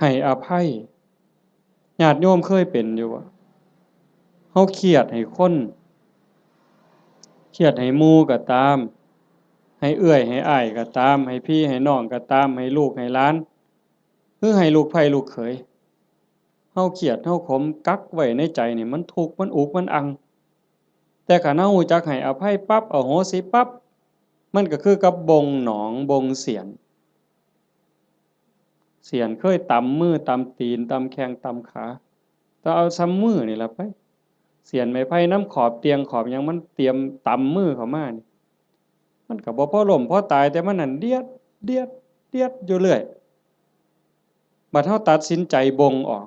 ให้อภัย ญาติโยมเคยเป็นอยู่บ่ เฮาเครียดให้คน เครียดให้หมู่ก็ตาม ให้เอื้อยให้อ้ายก็ตาม ให้พี่ให้น้องก็ตาม ให้ลูกให้หลาน หรือให้ลูกใผลูกเขย เฮาเครียด เฮาขม กักไว้ในใจนี่ มันทุกข์ มันอุก มันอัง แต่คันเฮารู้จักให้อภัยปั๊บ อโหสิปั๊บ มันก็คือกับบ่งหนอง บ่งเสียน เสียนเคยตำมือ ตำตีน ตำแข้ง ตำขา แต่เอาส่ำมือนี่ล่ะไป เสียนไม้ไผ่นำขอบเตียง ขอบหยัง มันเตรียมตำมือเข้ามานี่ มันก็บ่พอล้มพอตาย แต่มันนั่นเดียด เดียด เดียดอยู่เรื่อย บัดเฮาตัดสินใจบ่งออก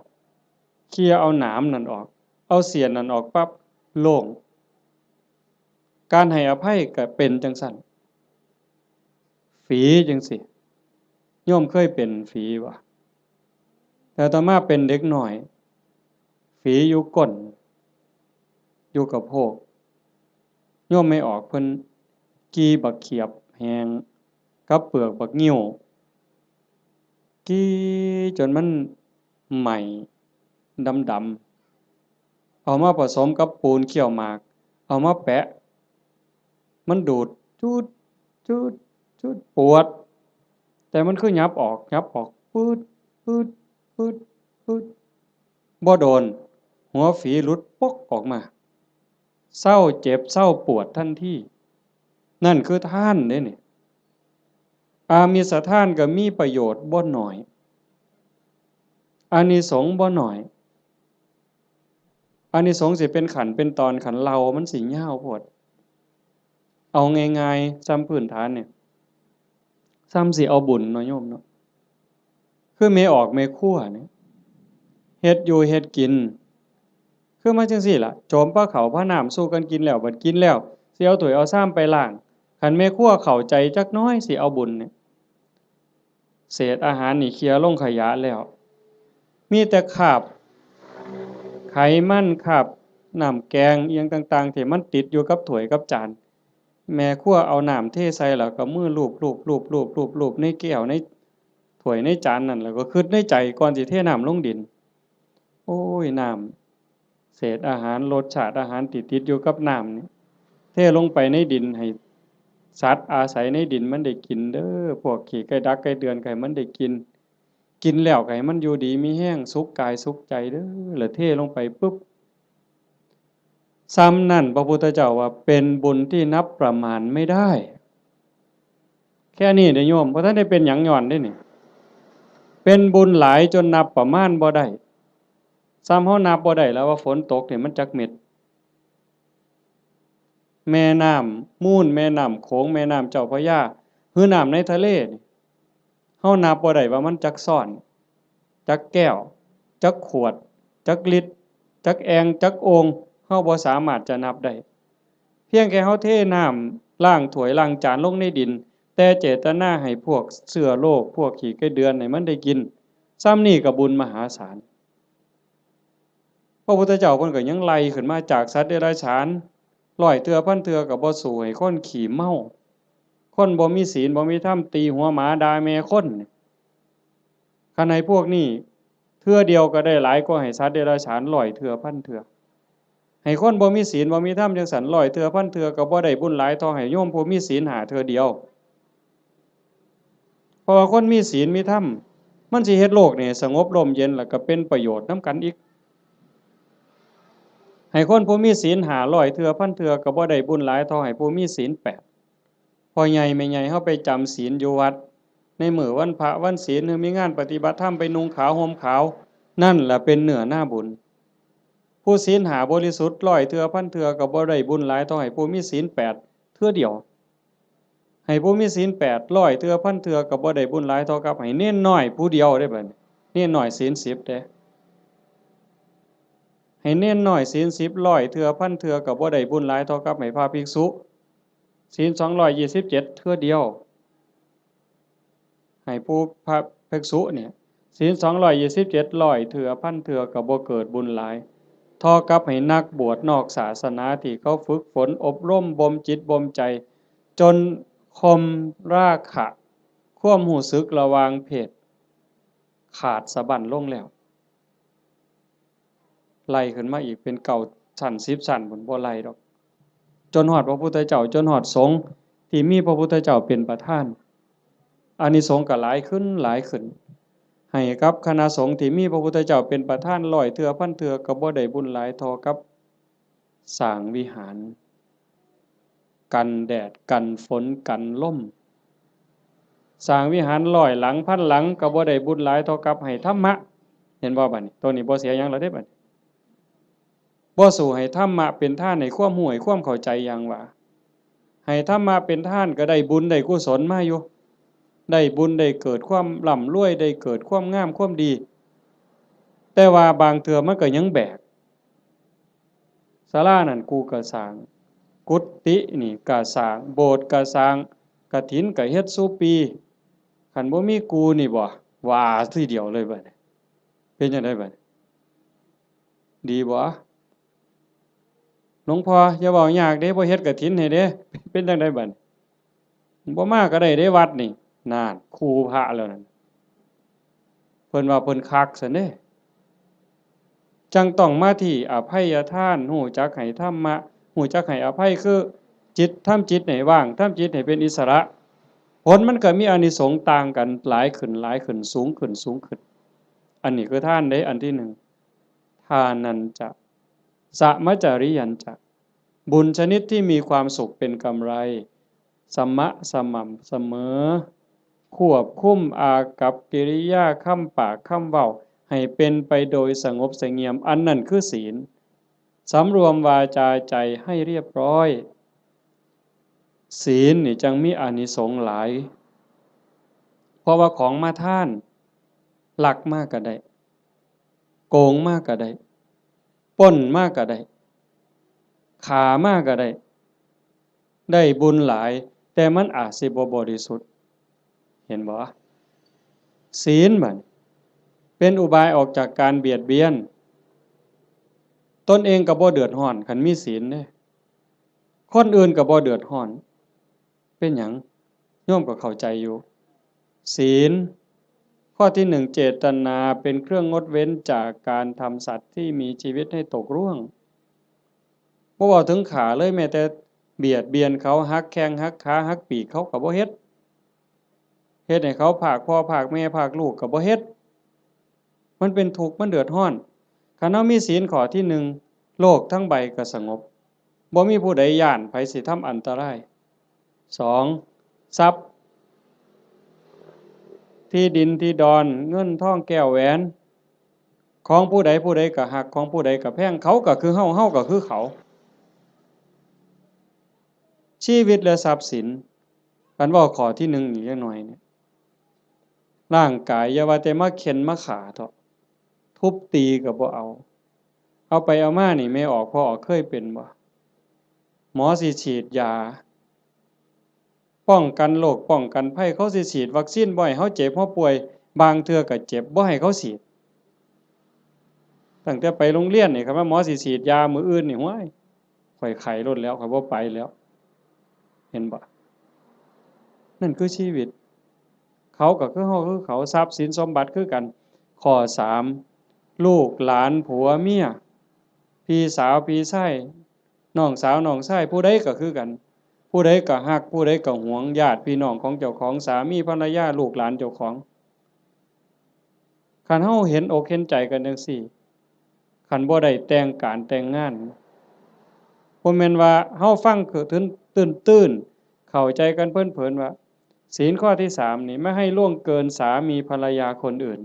เคลียร์เอาหนามนั่นออก เอาเสียนนั่นออกปั๊บ โล่ง การให้อภัยก็เป็นจั่งซั้น ฝีจั่งซี้ โยมเคยเป็นฝีบ่ แต่อาตมาเป็นเด็กน้อย ฝีอยู่ก้น อยู่กะโพก โยมแม่ออกเพิ่นกี่บักเขียบแห้ง กับเปลือกบักงิ้ว กี่จนมันไหม้ดำๆ เอามาผสมกับปูนเคี่ยวหมาก เอามาแปะ มันดูด จูด จูด จูด ปวด แต่มันคือหยับออก หยับออก ปืด ปืด ปืด ปืด บ่โดน หัวฝีหลุดปกออกมา เซาเจ็บ เซาปวดทันที นั่นคือทานเด้นี่ อามิสทานก็มีประโยชน์บ่น้อย อานิสงส์บ่น้อย อานิสงส์สิเป็นขั้นเป็นตอน คันเล่ามันสิยาวโพด เอาง่ายๆ ส่ำพื้นฐานเนี่ย ส่ำสิเอาบุญเนาะโยมเนาะ คือแม่ออกแม่ครัวเนี่ย เฮ็ดอยู่เฮ็ดกิน คือมาจั่งซี้ล่ะ โจมพาข้าวพาน้ำสู่กันกินแล้ว บัดกินแล้ว สิเอาถ้วยเอาชามไปล้าง คันแม่ครัวเข้าใจจักหน่อย สิเอาบุญเนี่ย เศษอาหารนี่เคลียร์ลงขยะแล้ว มีแต่คราบไขมัน คราบน้ำแกงอิหยังต่างๆ ที่มันติดอยู่กับถ้วยกับจาน แม่ครัวเอาน้ำเทใส่แล้วก็มือลูบๆๆๆๆในแก้ว ในถ้วยในจานนั่น แล้วก็คิดในใจก่อนสิเทน้ำลงดิน โอ้ย น้ำ เศษอาหาร รสชาติอาหารที่ติดอยู่กับน้ำนี่ เทลงไปในดิน ให้สัตว์อาศัยในดินมันได้กินเด้อ พวกขี้ไก่ดักไก่เดือนก็ให้มันได้กิน กินแล้วก็ให้มันอยู่ดีมีแฮง สุขกายสุขใจเด้อ แล้วเทลงไปปุ๊บ ส่ำนั้นพระพุทธเจ้าว่าเป็นบุญที่นับประมาณไม่ได้ แค่นี้เด้อโยม บ่ทันได้เป็นหยังย้อนเด้นี่ เป็นบุญหลายจนนับประมาณบ่ได้ ส่ำเฮานับบ่ได้แล้วว่าฝนตกนี่มันจักเม็ด แม่น้ำมูล แม่น้ำโขง แม่น้ำเจ้าพระยา หรือน้ำในทะเลนี่ เฮานับบ่ได้ว่ามันจักซ้อน จักแก้ว จักขวด จักลิตร จักแอ่ง จักโอ่ง เฮาบ่สามารถจะนับได้ เพียงแค่เฮาเทน้ำล้างถ้วยล้างจานลงในดิน แต่เจตนาให้พวกเชื้อโรค พวกขี้ไก่เดือนให้มันได้กิน ส่ำนี้ก็บุญมหาศาล พระพุทธเจ้าเพิ่นก็ยังไล่ขึ้นมาจากสัตว์เดรัจฉาน ร้อยเทื่อพันเทื่อก็บ่สู้ให้คนขี้เมา คนบ่มีศีลบ่มีธรรม ตีหัวหมาด่าแม่คน คันให้พวกนี้เทื่อเดียวก็ได้หลายกว่าให้สัตว์เดรัจฉานร้อยเทื่อพันเทื่อ ให้คนบ่มีศีลบ่มีธรรมจั่งซั้นร้อยเทื่อพันเทื่อก็บ่ได้บุญหลายเท่าให้โยมผู้มีศีลห้าเทื่อเดียว เพราะว่าคนมีศีลมีธรรม มันสิเฮ็ดโลกนี่สงบร่มเย็น แล้วก็เป็นประโยชน์นำกันอีก ให้คนผู้มีศีลห้าร้อยเทื่อพันเทื่อก็บ่ได้บุญหลายเท่าให้ผู้มีศีลแปด พ่อใหญ่แม่ใหญ่เฮาไปจำศีลอยู่วัด ในมื้อวันพระวันศีล หรือมีงานปฏิบัติธรรมไปนุ่งขาวห่มขาว นั่นล่ะเป็นเนื้อนาบุญ ผู้ศีลห้าบริสุทธิ์ร้อยเทื่อพันเทื่อก็บ่ได้บุญหลายเท่าให้ผู้มีศีลแปดเทื่อเดียว ให้ผู้มีศีลแปดร้อยเทื่อพันเทื่อก็บ่ได้บุญหลายเท่ากับให้เณรน้อยผู้เดียวเด้บัดนี้ เณรน้อยศีลสิบเด้ ให้เณรน้อยศีลสิบร้อยเทื่อพันเทื่อก็บ่ได้บุญหลายเท่ากับให้พระภิกษุ ศีลสองร้อยยี่สิบเจ็ดเทื่อเดียว ให้ผู้พระภิกษุเนี่ย ศีลสองร้อยยี่สิบเจ็ดร้อยเทื่อพันเทื่อก็บ่เกิดบุญหลาย เท่ากับให้นักบวชนอกศาสนาที่เขาฝึกฝนอบรมบ่มจิตบ่มใจ จนข่มราคะ ความรู้สึกระหว่างเพศ ขาดสะบั้นลงแล้ว ไล่ขึ้นมาอีกเป็นเก้าชั้นสิบชั้นพุ้น บ่ไล่ดอก จนฮอดพระพุทธเจ้า จนฮอดสงฆ์ที่มีพระพุทธเจ้าเป็นประธาน อานิสงส์ก็หลายขึ้นหลายขึ้น ให้กับคณะสงฆ์ที่มีพระพุทธเจ้าเป็นประธานร้อยเทื่อพันเทื่อก็บ่ได้บุญหลายเท่ากับสร้างวิหาร กันแดด กันฝน กันลม สร้างวิหารร้อยหลังพันหลังก็บ่ได้บุญหลายเท่ากับให้ธรรมะ เห็นบ่บัดนี้ ตัวนี้บ่เสียหยังแล้วเด้บัดนี้ บ่สู้ให้ธรรมะเป็นทานให้ความรู้ให้ความเข้าใจอย่างว่า ให้ธรรมะเป็นทานก็ได้บุญได้กุศลมาอยู่ ได้บุญได้เกิดความร่ำรวย ได้เกิดความงามความดี แต่ว่าบางเทื่อมันก็ยังแบก ศาลานั่นกูก็สร้าง กุฏินี่ก็สร้าง โบสถ์ก็สร้าง กฐินก็เฮ็ดซุปี คันบ่มีกูนี่บ่ ว่าทีเดียวเลยบัดนี้ เป็นจั่งใดบัดนี้ ดีบ่ หลวงพ่ออย่าเว้ายากเด้ บ่เฮ็ดกฐินให้เด้ เป็นจั่งใดบัดนี้ บ่มาก็ได้เด้วัดนี่ นั่น คู่พระแล้วนั่น เพิ่นว่าเพิ่นคักซั้นเด้ จั่งต้องมาที่อภัยทาน รู้จักให้ธรรมะ รู้จักให้อภัย คือจิต ทำจิตให้ว่าง ทำจิตให้เป็นอิสระ ผลมันก็มีอานิสงส์ต่างกัน หลายขึ้น หลายขึ้น สูงขึ้น สูงขึ้น อันนี้คือทานเด้ อันที่หนึ่ง ทานัญจะ สะมะจาริยัญจะ บุญชนิดที่มีความสุขเป็นกำไร สมะ สม่ำเสมอ ควบคุมอากัปกิริยา คำปาก คำเว้า ให้เป็นไปโดยสงบเสงี่ยม อันนั้นคือศีล สำรวมวาจาใจให้เรียบร้อย ศีลนี่จั่งมีอานิสงส์หลาย เพราะว่าของมาทาน ลักมาก็ได้ โกงมาก็ได้ ปล้นมาก็ได้ ฆ่ามาก็ได้ ได้บุญหลาย แต่มันอาจสิบ่บริสุทธิ์ เห็นบ่ ศีลบัดเป็นอุบายออกจากการเบียดเบียน ตนเองก็บ่เดือดร้อน คันมีศีลเด้ คนอื่นก็บ่เดือดร้อน เป็นหยัง โยมก็เข้าใจอยู่ ศีล ข้อที่หนึ่ง เจตนาเป็นเครื่องงดเว้นจากการทำสัตว์ที่มีชีวิตให้ตกร่วง บ่เว้าถึงฆ่าเลย แม้แต่เบียดเบียนเขา หักแข้งหักขา หักปีกเขาก็บ่เฮ็ด เฮ็ดให้เขาพรากพ่อพรากแม่พรากลูกก็บ่เฮ็ด มันเป็นทุกข์ มันเดือดร้อน คันเฮามีศีลข้อที่หนึ่ง โลกทั้งใบก็สงบ บ่มีผู้ใดย้านไผสิทำอันตราย สอง ทรัพย์ ที่ดินที่ดอน เงินทองแก้วแหวน ของผู้ใดผู้ใดก็ฮัก ของผู้ใดก็แพง เขาก็คือเฮา เฮาก็คือเขา ชีวิตและทรัพย์สิน คันเว้าข้อที่หนึ่งนี่จักหน่อยเนี่ย ร่างกายอย่าว่าแต่มาเฆ็่นมาฆ่าเถาะ ทุบตีก็บ่เอา เอาไปเอามานี่ แม่ออกพ่อออกเคยเป็นบ่ หมอสิฉีดยา ป้องกันโรคป้องกันภัย เขาสิฉีดวัคซีนบ่ให้เฮาเจ็บเฮาป่วย บางเทื่อก็เจ็บบ่ให้เขาฉีด ตั้งแต่ไปโรงเรียนนี่ คันว่าหมอสิฉีดยามื้ออื่นนี่ ห้วย ข้อยไข้โลดแล้ว ข้อยบ่ไปแล้ว เห็นบ่ นั่นคือชีวิต เขาก็คือเฮาคือเขา ทรัพย์สินสมบัติคือกัน ข้อสาม ลูกหลานผัวเมีย พี่สาวพี่ชาย น้องสาวน้องชาย ผู้ใดก็คือกัน ผู้ใดก็ฮัก ผู้ใดก็หวง ญาติพี่น้องของเจ้าของ สามีภรรยา ลูกหลานเจ้าของ คันเฮาเห็นอกเห็นใจกันจั่งซี้ คันบ่ได้แต่งการแต่งงาน บ่แม่นว่าเฮาฟังคือตื้นๆ เข้าใจกันเพลินๆ ว่า ศีลข้อที่สามนี่ ไม่ให้ล่วงเกินสามีภรรยาคนอื่น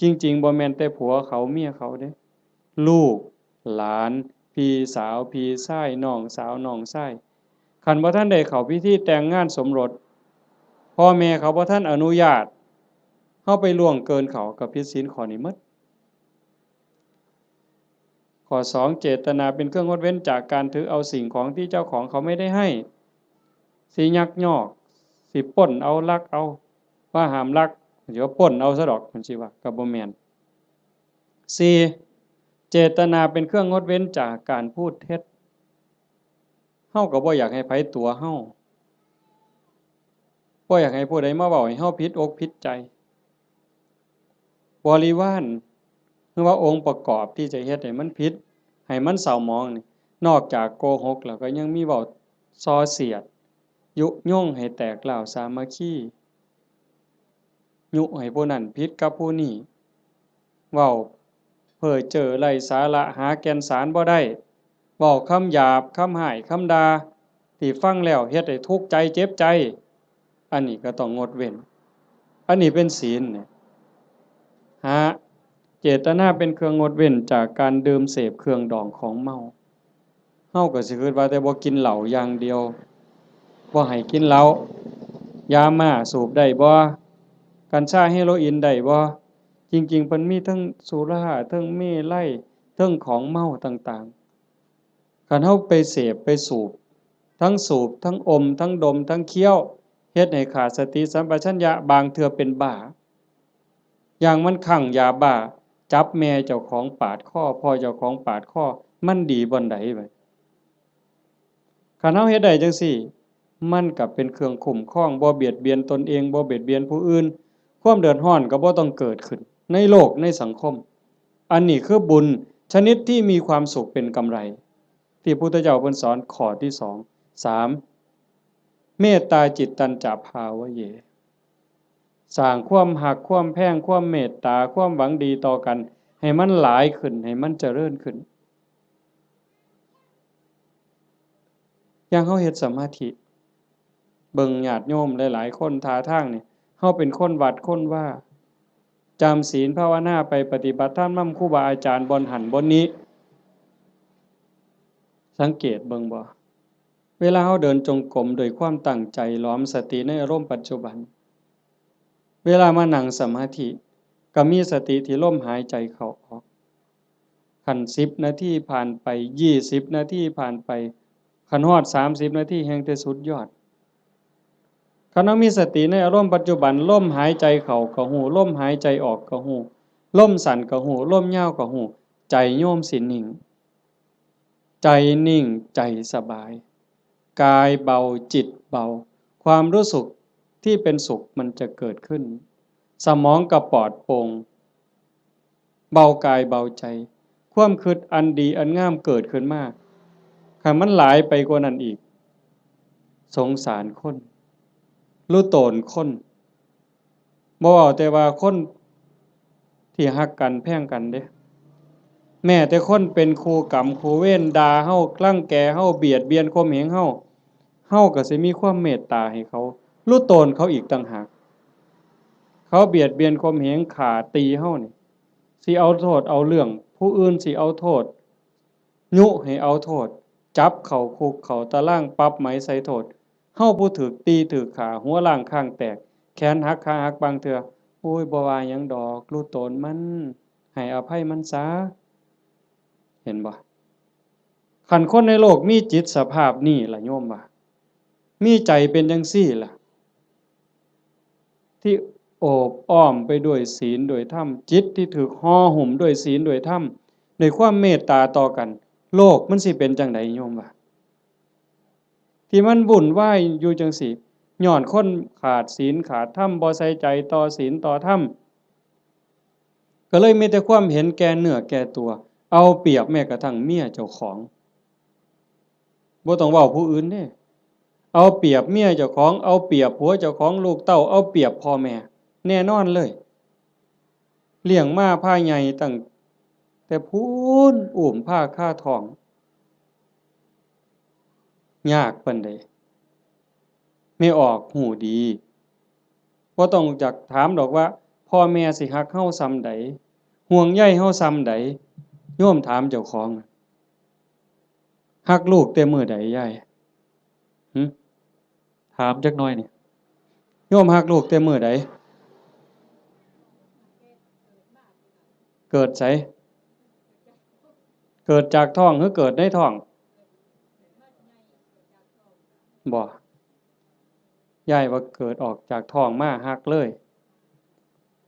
จริงๆ บ่แม่นแต่ผัวเขาเมียเขาเด้ ลูก หลาน พี่สาว พี่ชาย น้องสาว น้องชาย คันบ่ทันได้เข้าพิธีแต่งงานสมรส พ่อแม่เขาบ่ทันอนุญาต เฮาไปล่วงเกินเขา ก็ผิดศีลข้อนี้หมด ข้อสอง เจตนาเป็นเครื่องงดเว้นจากการถือเอาสิ่งของที่เจ้าของเขาไม่ได้ให้ สิยักยอก สิปล้นเอา ลักเอา ว่าห้ามลัก สิว่าปล้นเอาซะดอก จั่งซี้ว่า ก็บ่แม่น สี่ เจตนาเป็นเครื่องงดเว้นจากการพูดเท็จ เฮาก็บ่อยากให้ไผตั๋วเฮา บ่อยากให้ผู้ใดมาเว้าให้เฮาผิดอกผิดใจ บริวาร หรือว่าองค์ประกอบที่จะเฮ็ดให้มันผิด ให้มันเศร้าหมองนี่ นอกจากโกหกแล้วก็ยังมีเว้าส่อเสียด ยุยงให้แตกร้าวสามัคคี ยุให้ผู้นั้นผิดกับผู้นี้ เว้าเพ้อเจ้อไร้สาระ หาแก่นสารบ่ได้ เว้าคำหยาบ คำฮ้าย คำด่า ที่ฟังแล้วเฮ็ดให้ทุกข์ใจเจ็บใจ อันนี้ก็ต้องงดเว้น อันนี้เป็นศีลเนี่ย ห้า เจตนาเป็นเครื่องงดเว้นจากการดื่มเสพเครื่องดองของเมา เฮาก็สิคิดว่าแต่บ่กินเหล้าอย่างเดียว บ่ให้กินเหล้า ยาม่าสูบได้บ่ กัญชาเฮโรอีนได้บ่ จริงๆ เพิ่นมีทั้งสุรา ทั้งเมรัย ทั้งของเมาต่างๆ คันเฮาไปเสพไปสูบ ทั้งสูบ ทั้งอม ทั้งดม ทั้งเคี้ยว เฮ็ดให้ขาดสติสัมปชัญญะ บางเทื่อเป็นบ้า อย่างมันคลั่งยาบ้า จับแม่เจ้าของปาดคอ พ่อเจ้าของปาดคอ มันดีบ่อนใดบัด คันเฮาเฮ็ดได้จั่งซี้ มันก็เป็นเครื่องคุ้มครอง บ่เบียดเบียนตนเอง บ่เบียดเบียนผู้อื่น ความเดือดร้อนก็บ่ต้องเกิดขึ้น ในโลก ในสังคม อันนี้คือบุญชนิดที่มีความสุขเป็นกำไร ที่พุทธเจ้าเพิ่นสอนข้อที่สอง สาม เมตตาจิตตัญจะภาวะเย สร้างความฮัก ความแพง ความเมตตา ความหวังดีต่อกัน ให้มันหลายขึ้น ให้มันเจริญขึ้น อย่างเฮาเฮ็ดสมาธิ เบิ่งญาติโยมหลายๆ คนท่าทางนี่ เฮาเป็นคนวัดคนวา จำศีลภาวนาไป ปฏิบัติธรรมนำครูบาอาจารย์บ่อนหั้นบ่อนนี้ สังเกตเบิ่งบ่ เวลาเราเดินจงกรมด้วยความตั้งใจ หลอมสติในอารมณ์ปัจจุบัน เวลามานั่งสมาธิ ก็มีสติที่ลมหายใจเข้าออก คันสิบนาทีผ่านไป ยี่สิบนาทีผ่านไป คันฮอดสามสิบนาทีแฮ่งแต่สุดยอด คันเรามีสติในอารมณ์ปัจจุบัน ลมหายใจเข้าก็ฮู้ ลมหายใจออกก็ฮู้ ลมสั้นก็ฮู้ ลมยาวก็ฮู้ ใจโยมสินิ่ง ใจนิ่ง ใจสบาย กายเบา จิตเบา ความรู้สึกที่เป็นสุขมันจะเกิดขึ้น สมองก็ปลอดโปร่ง เบากายเบาใจ ความคิดอันดีอันงามเกิดขึ้นมา คันมันหลายไปกว่านั้นอีก สงสารคน รู้ตนคน บ่เว้าแต่ว่าคนที่ฮักกันแพงกันเด้ แม้แต่คนเป็นคู่กรรมคู่เวร ด่าเฮา รังแกเฮา เบียดเบียนข่มเหงเฮา เฮาก็สิมีความเมตตาให้เขา รู้ตนเขาอีกต่างหาก เขาเบียดเบียนข่มเหง ฆ่าตีเฮานี่ สิเอาโทษเอาเรื่อง ผู้อื่นสิเอาโทษ ยุให้เอาโทษ จับเข้าคุกเข้าตาราง ปรับไหมใส่โทษ เฮาผู้ถูกตีถูกฆ่า หัวล้างคางแตก แขนหักขาหักบางเทื่อ โอ้ย บ่ว่าหยังดอก รู้ตนมัน ให้อภัยมันซะ เห็นบ่ คันคนในโลกมีจิตสภาพนี้ล่ะโยมว่า มีใจเป็นจังซี่ล่ะ ที่โอบอ้อมไปด้วยศีลด้วยธรรม จิตที่ถูกห่อหุ้มด้วยศีลด้วยธรรม ด้วยความเมตตาต่อกัน โลกมันสิเป็นจังใดโยมว่า ที่มันวุ่นวายอยู่จังซี่ ย้อนคนขาดศีลขาดธรรม บ่ใส่ใจต่อศีลต่อธรรม ก็เลยมีแต่ความเห็นแก่เนื้อแก่ตัว เอาเปรียบแม้กระทั่งเมียเจ้าของ บ่ต้องเว้าผู้อื่นเด้ เอาเปรียบเมียเจ้าของ เอาเปรียบผัวเจ้าของ ลูกเต้า เอาเปรียบพ่อแม่ แน่นอนเลย เลี้ยงมาพาใหญ่ตั้งแต่พู้น อุ้มพาคาท้อง ยากปานใด แม่ออกฮู้ดี บ่ต้องจักถามดอกว่า พ่อแม่สิฮักเฮาส่ำใด ห่วงใยเฮาส่ำใด โยมถามเจ้าของ ฮักลูกแต่มื้อใดยาย หึ ถามจักหน่อยนี่ โยมฮักลูกแต่มื้อใด เกิดไส เกิดจากท้องหรือเกิดในท้อง บ่ ยายว่าเกิดออกจากท้องมาฮักเลย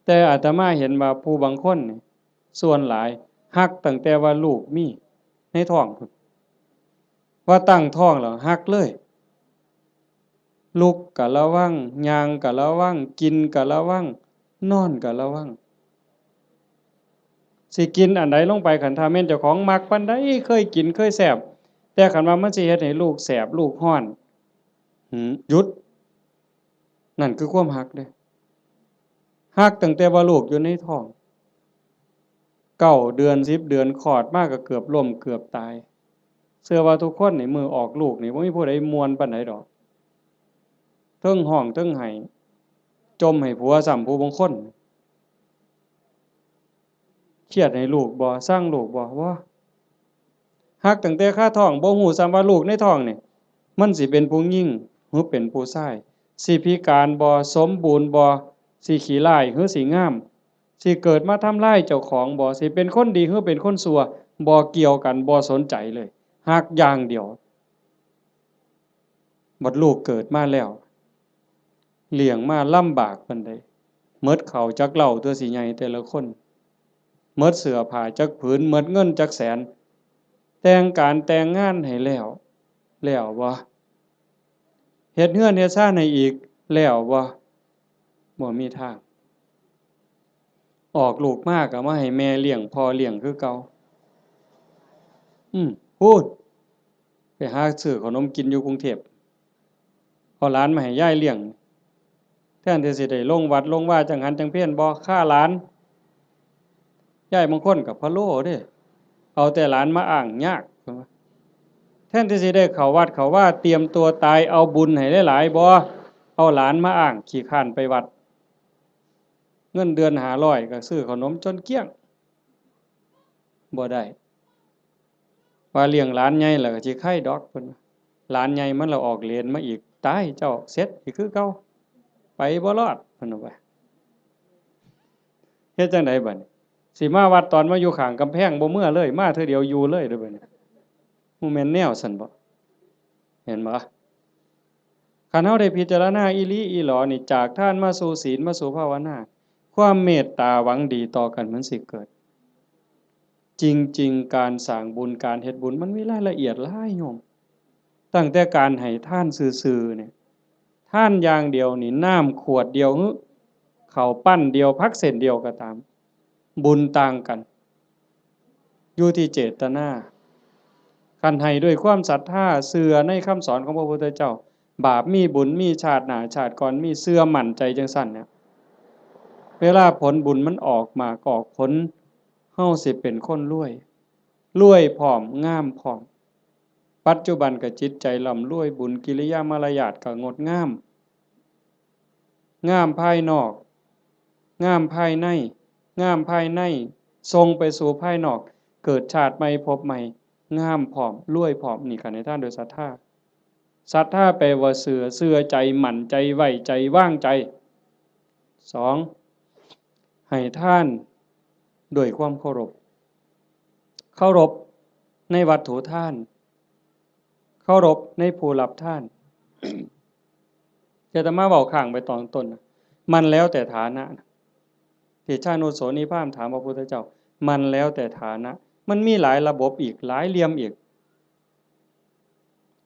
แต่อาตมาเห็นว่าผู้บางคนนี่ ส่วนหลายฮักตั้งแต่ว่าลูกมีในท้องพุ้น ว่าตั้งท้องแล้วฮักเลย ลุกก็ระวัง ย่างก็ระวัง กินก็ระวัง นอนก็ระวัง สิกินอันใดลงไป คันถ้าแม่นเจ้าของมักปานใด เคยกินเคยแซ่บ แต่คันว่ามันสิเฮ็ดให้ลูกแสบลูกร้อน หืม หยุด นั่นคือความฮักเด้ ฮักตั้งแต่ว่าลูกอยู่ในท้อง เก้าเดือน สิบเดือน คลอดมาก็เกือบล้มเกือบตาย เชื่อว่าทุกคนนี่มื้อออกลูกนี่บ่มีผู้ใดม่วนปานใดดอก เทิงฮ้องเทิงไห้ จ่มให้ผัวซ้ำผู้บางคน เครียดให้ลูกบ่ ซังลูกบ่ บ่ ฮักตั้งแต่คาท้อง บ่ฮู้ซ้ำว่าลูกในท้องนี่ มันสิเป็นผู้หญิงหรือเป็นผู้ชาย สิพิการบ่ สมบูรณ์บ่ สิขี้ร้ายหรือสิงาม สิเกิดมาทำลายเจ้าของบ่ สิเป็นคนดีหรือเป็นคนชั่ว บ่เกี่ยวกัน บ่สนใจเลย ฮักอย่างเดียว บัดลูกเกิดมาแล้ว เลี้ยงมาลำบากปานใด หมดข้าวจักเล่าตัวสิใหญ่แต่ละคน หมดเสื้อผ้าจักผืน หมดเงินจักแสน แต่งการแต่งงานให้แล้ว แล้วบ่ เฮ็ดเฮือนเฮ็ดซานให้อีก แล้วบ่ บ่มีทาง ออกลูกมาก็มาให้แม่เลี้ยงพ่อเลี้ยงคือเก่า อืม พู้น ไปหาซื้อขนมกินอยู่กรุงเทพฯ เอาหลานมาให้ยายเลี้ยง แทนที่สิได้ลงวัดลงวาจังหันจังเพลบ่ ฆ่าหลาน ยายบางคนก็พะโล้เด้ เอาแต่หลานมาอ้างยาก แทนที่สิได้เข้าวัดเข้าวา เตรียมตัวตาย เอาบุญให้หลายๆ บ่ เอาหลานมาอ้าง ขี้คร้านไปวัด เงินเดือนห้าร้อยก็ซื้อขนมจนเกลี้ยง บ่ได้ ว่าเลี้ยงหลานใหญ่แล้วก็สิไคดอกเพิ่นว่า หลานใหญ่มันละออกเลนมาอีก ตายเจ้า เสร็จอีกคือเก่า ไปบ่รอดเพิ่นว่า เฮ็ดจั่งใดบัดนี้ สิมาวัดตอนมาอยู่ข้างกำแพงบ่เมือเลย มาเทื่อเดียวอยู่เลยเด้อบัดนี้ บ่แม่นแนวซั่นบ่ เห็นบ่ คันเฮาได้พิจารณาอีหลีอีหลอนี่ จากทานมาสู่ศีล มาสู่ภาวนา ความเมตตาหวังดีต่อกันมันสิเกิด จริงๆ การสร้างบุญ การเฮ็ดบุญ มันมีรายละเอียดหลายโยม ตั้งแต่การให้ทานซื่อๆ เนี่ย ทานอย่างเดียวนี่ น้ำขวดเดียว หรือข้าวปั้นเดียว ผักเส้นเดียวก็ตาม บุญต่างกัน อยู่ที่เจตนา คันให้ด้วยความศรัทธา เชื่อในคำสอนของพระพุทธเจ้า บาปมีบุญมี ชาติหน้าชาติก่อนมี เชื่อมั่นใจจั่งซั่นเนี่ย เวลาผลบุญมันออกหมากออกผล เฮาสิเป็นคนรวย รวยพร้อม งามพร้อม ปัจจุบันก็จิตใจร่ำรวย บุญกิริยามารยาทก็งดงาม งามภายนอก งามภายใน งามภายใน ส่งไปสู่ภายนอก เกิดชาติใหม่ภพใหม่ งามพร้อม รวยพร้อม นี่คันให้ทานโดยศรัทธา ศรัทธาแปลว่าเชื่อ เชื่อใจ มั่นใจ ไว้ใจ วางใจ สอง ให้ทานด้วยความเคารพ เคารพในวัตถุทาน เคารพในผู้รับทาน อาตมาเว้าค้างไปตอนต้นนะ มันแล้วแต่ฐานะนะ เตชะโนโสนีพราหมณ์ถามพระพุทธเจ้า มันแล้วแต่ฐานะ มันมีหลายระบบอีก หลายเหลี่ยมอีก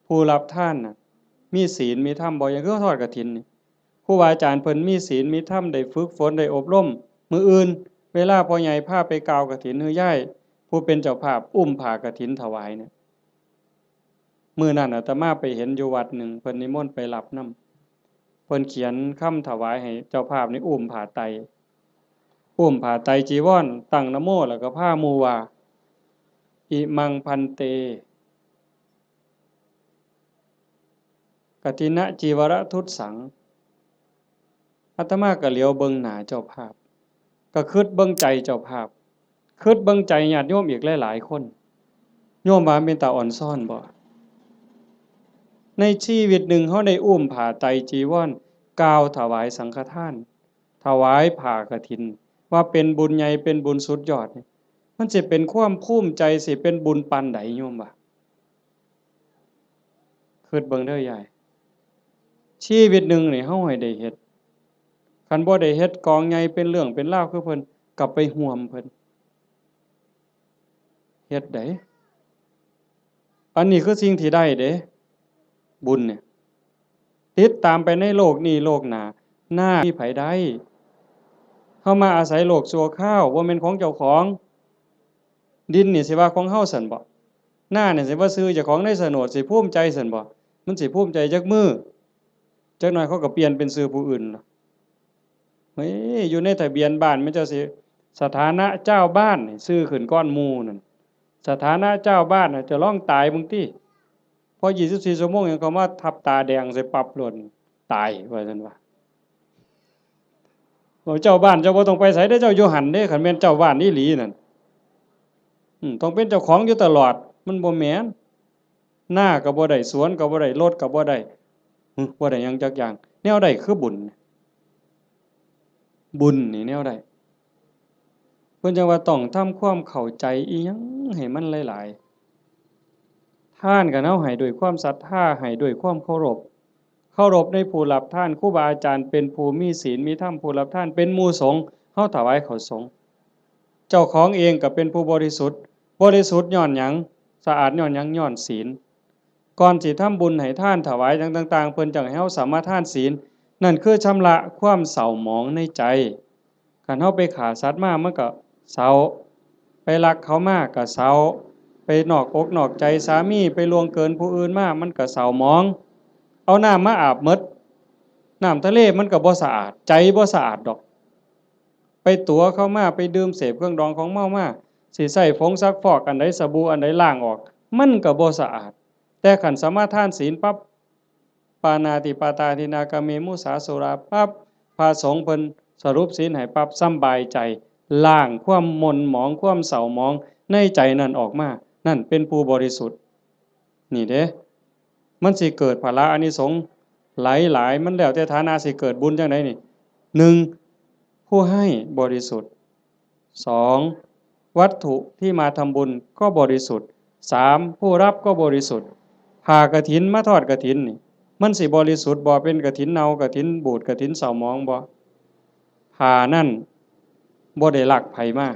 ผู้รับทานน่ะ มีศีลมีธรรมบ่ อย่างคือทอดกฐินนี่ ครูบาอาจารย์เพิ่นมีศีลมีธรรม ได้ฝึกฝน ได้อบรม มื้ออื่น เวลาพ่อใหญ่พาไปกล่าวกฐิน หรือยายผู้เป็นเจ้าภาพอุ้มผ้ากฐินถวายเนี่ย มื้อนั้นอาตมาไปเห็นอยู่วัดหนึ่ง เพิ่นนิมนต์ไปรับนำ เพิ่นเขียนคำถวายให้เจ้าภาพนี่อุ้มผ้าไตร อุ้มผ้าไตรจีวร ตั้งนะโม แล้วก็พาหมู่ว่า อิมัง ภันเต กฐินจีวรทุสสัง อาตมาก็เหลียวเบิ่งหน้าเจ้าภาพ ก็คิดเบิ่งใจเจ้าภาพ คิดเบิ่งใจญาติโยมอีกหลายๆ คน โยมว่าเป็นตาอ่อนซ้อนบ่ ในชีวิตหนึ่งเฮาได้อุ้มผ้าไตรจีวร กล่าวถวายสังฆทาน ถวายผ้ากฐิน ว่าเป็นบุญใหญ่ เป็นบุญสุดยอดนี่ มันสิเป็นความภูมิใจ สิเป็นบุญปานใด โยมว่า คิดเบิ่งเด้อยาย ชีวิตหนึ่งนี่เฮาให้ได้เฮ็ด คันบ่ได้เฮ็ดกองใหญ่เป็นเรื่องเป็นราวคือเพิ่น ก็ไปร่วมเพิ่น เฮ็ดได้ อันนี้คือสิ่งที่ได้เด้ บุญเนี่ย ติดตามไปในโลกนี้โลกหน้า นามีไผได้ เฮามาอาศัยโลกชั่วคราว บ่แม่นของเจ้าของ ดินนี่สิว่าของเฮาซั่นบ่ นานี่สิว่าชื่อเจ้าของในโฉนด สิภูมิใจซั่นบ่ มันสิภูมิใจจักมื้อ จักหน่อยเขาก็เปลี่ยนเป็นชื่อผู้อื่นล่ะ เฮ้ย อยู่ในทะเบียนบ้านมันเจ้าสิ สถานะเจ้าบ้านนี่ชื่อขึ้นก่อนหมู่นั่น สถานะเจ้าบ้านน่ะ เจ้าลองตายเบิ่งติ พอยี่สิบสี่ชั่วโมงหยังเขามาทับตาแดงใส่ปั๊บโลด ตายว่าซั่นว่า โอ้ เจ้าบ้านเจ้าบ่ต้องไปไสเด้อ เจ้าอยู่หั่นเด้ คันแม่นเจ้าบ้านอีหลีนั่น อืม ต้องเป็นเจ้าของอยู่ตลอด มันบ่แม่น นาก็บ่ได้ สวนก็บ่ได้ รถก็บ่ได้ หึ บ่ได้หยังจักอย่าง แนวใดคือบุญ บุญนี่แนวใด เพิ่นจั่งว่าต้องทำความเข้าใจอีหยังให้มันหลายๆ ทานก็เฮาให้ด้วยความศรัทธา ให้ด้วยความเคารพ เคารพในผู้รับทาน ครูบาอาจารย์เป็นผู้มีศีลมีธรรม ผู้รับทานเป็นหมู่สงฆ์ เฮาถวายข้าวสงฆ์ เจ้าของเองก็เป็นผู้บริสุทธิ์ บริสุทธิ์ย้อนหยัง สะอาดย้อนหยัง ย้อนศีล ก่อนสิทำบุญให้ทานถวายหยังต่างๆ เพิ่นจั่งให้เฮาสมาทานศีล นั่นคือชำระความเศร้าหมองในใจ คันเฮาไปฆ่าสัตว์มามันก็เศร้า ไปลักเขามาก็เศร้า ไปนอกอกนอกใจสามี ไปล่วงเกินผู้อื่นมา มันก็เศร้าหมอง เอาน้ำมาอาบหมด น้ำทะเลมันก็บ่สะอาด ใจบ่สะอาดดอก ไปตั๋วเขามา ไปดื่มเสพเครื่องดองของเมามา สิใช้ผงซักฟอกอันใด สบู่อันใดล้างออก มันก็บ่สะอาด แต่คันสมาทานศีลปั๊บ ปาณาติปาตาทินนา กาเม มุสา สุรา ปั๊บ พระสงฆ์เพิ่นสรุปศีลให้ปั๊บ สำบายใจ ล้างความหม่นหมอง ความเศร้าหมองในใจนั่นออกมา นั่นเป็นผู้บริสุทธิ์ นี่เด้ มันสิเกิดผละอานิสงส์หลายๆ มันแล้วแต่ฐานะสิเกิดบุญจั่งใดนี่ หนึ่ง ผู้ให้บริสุทธิ์ สอง วัตถุที่มาทำบุญก็บริสุทธิ์ สาม ผู้รับก็บริสุทธิ์ ผ้ากฐินมาทอดกฐินนี่ มันสิบริสุทธิ์บ่ เป็นกฐินเน่ากฐินบูดกฐินเศร้าหมองบ่ ผ้านั่นบ่ได้ลักไผมา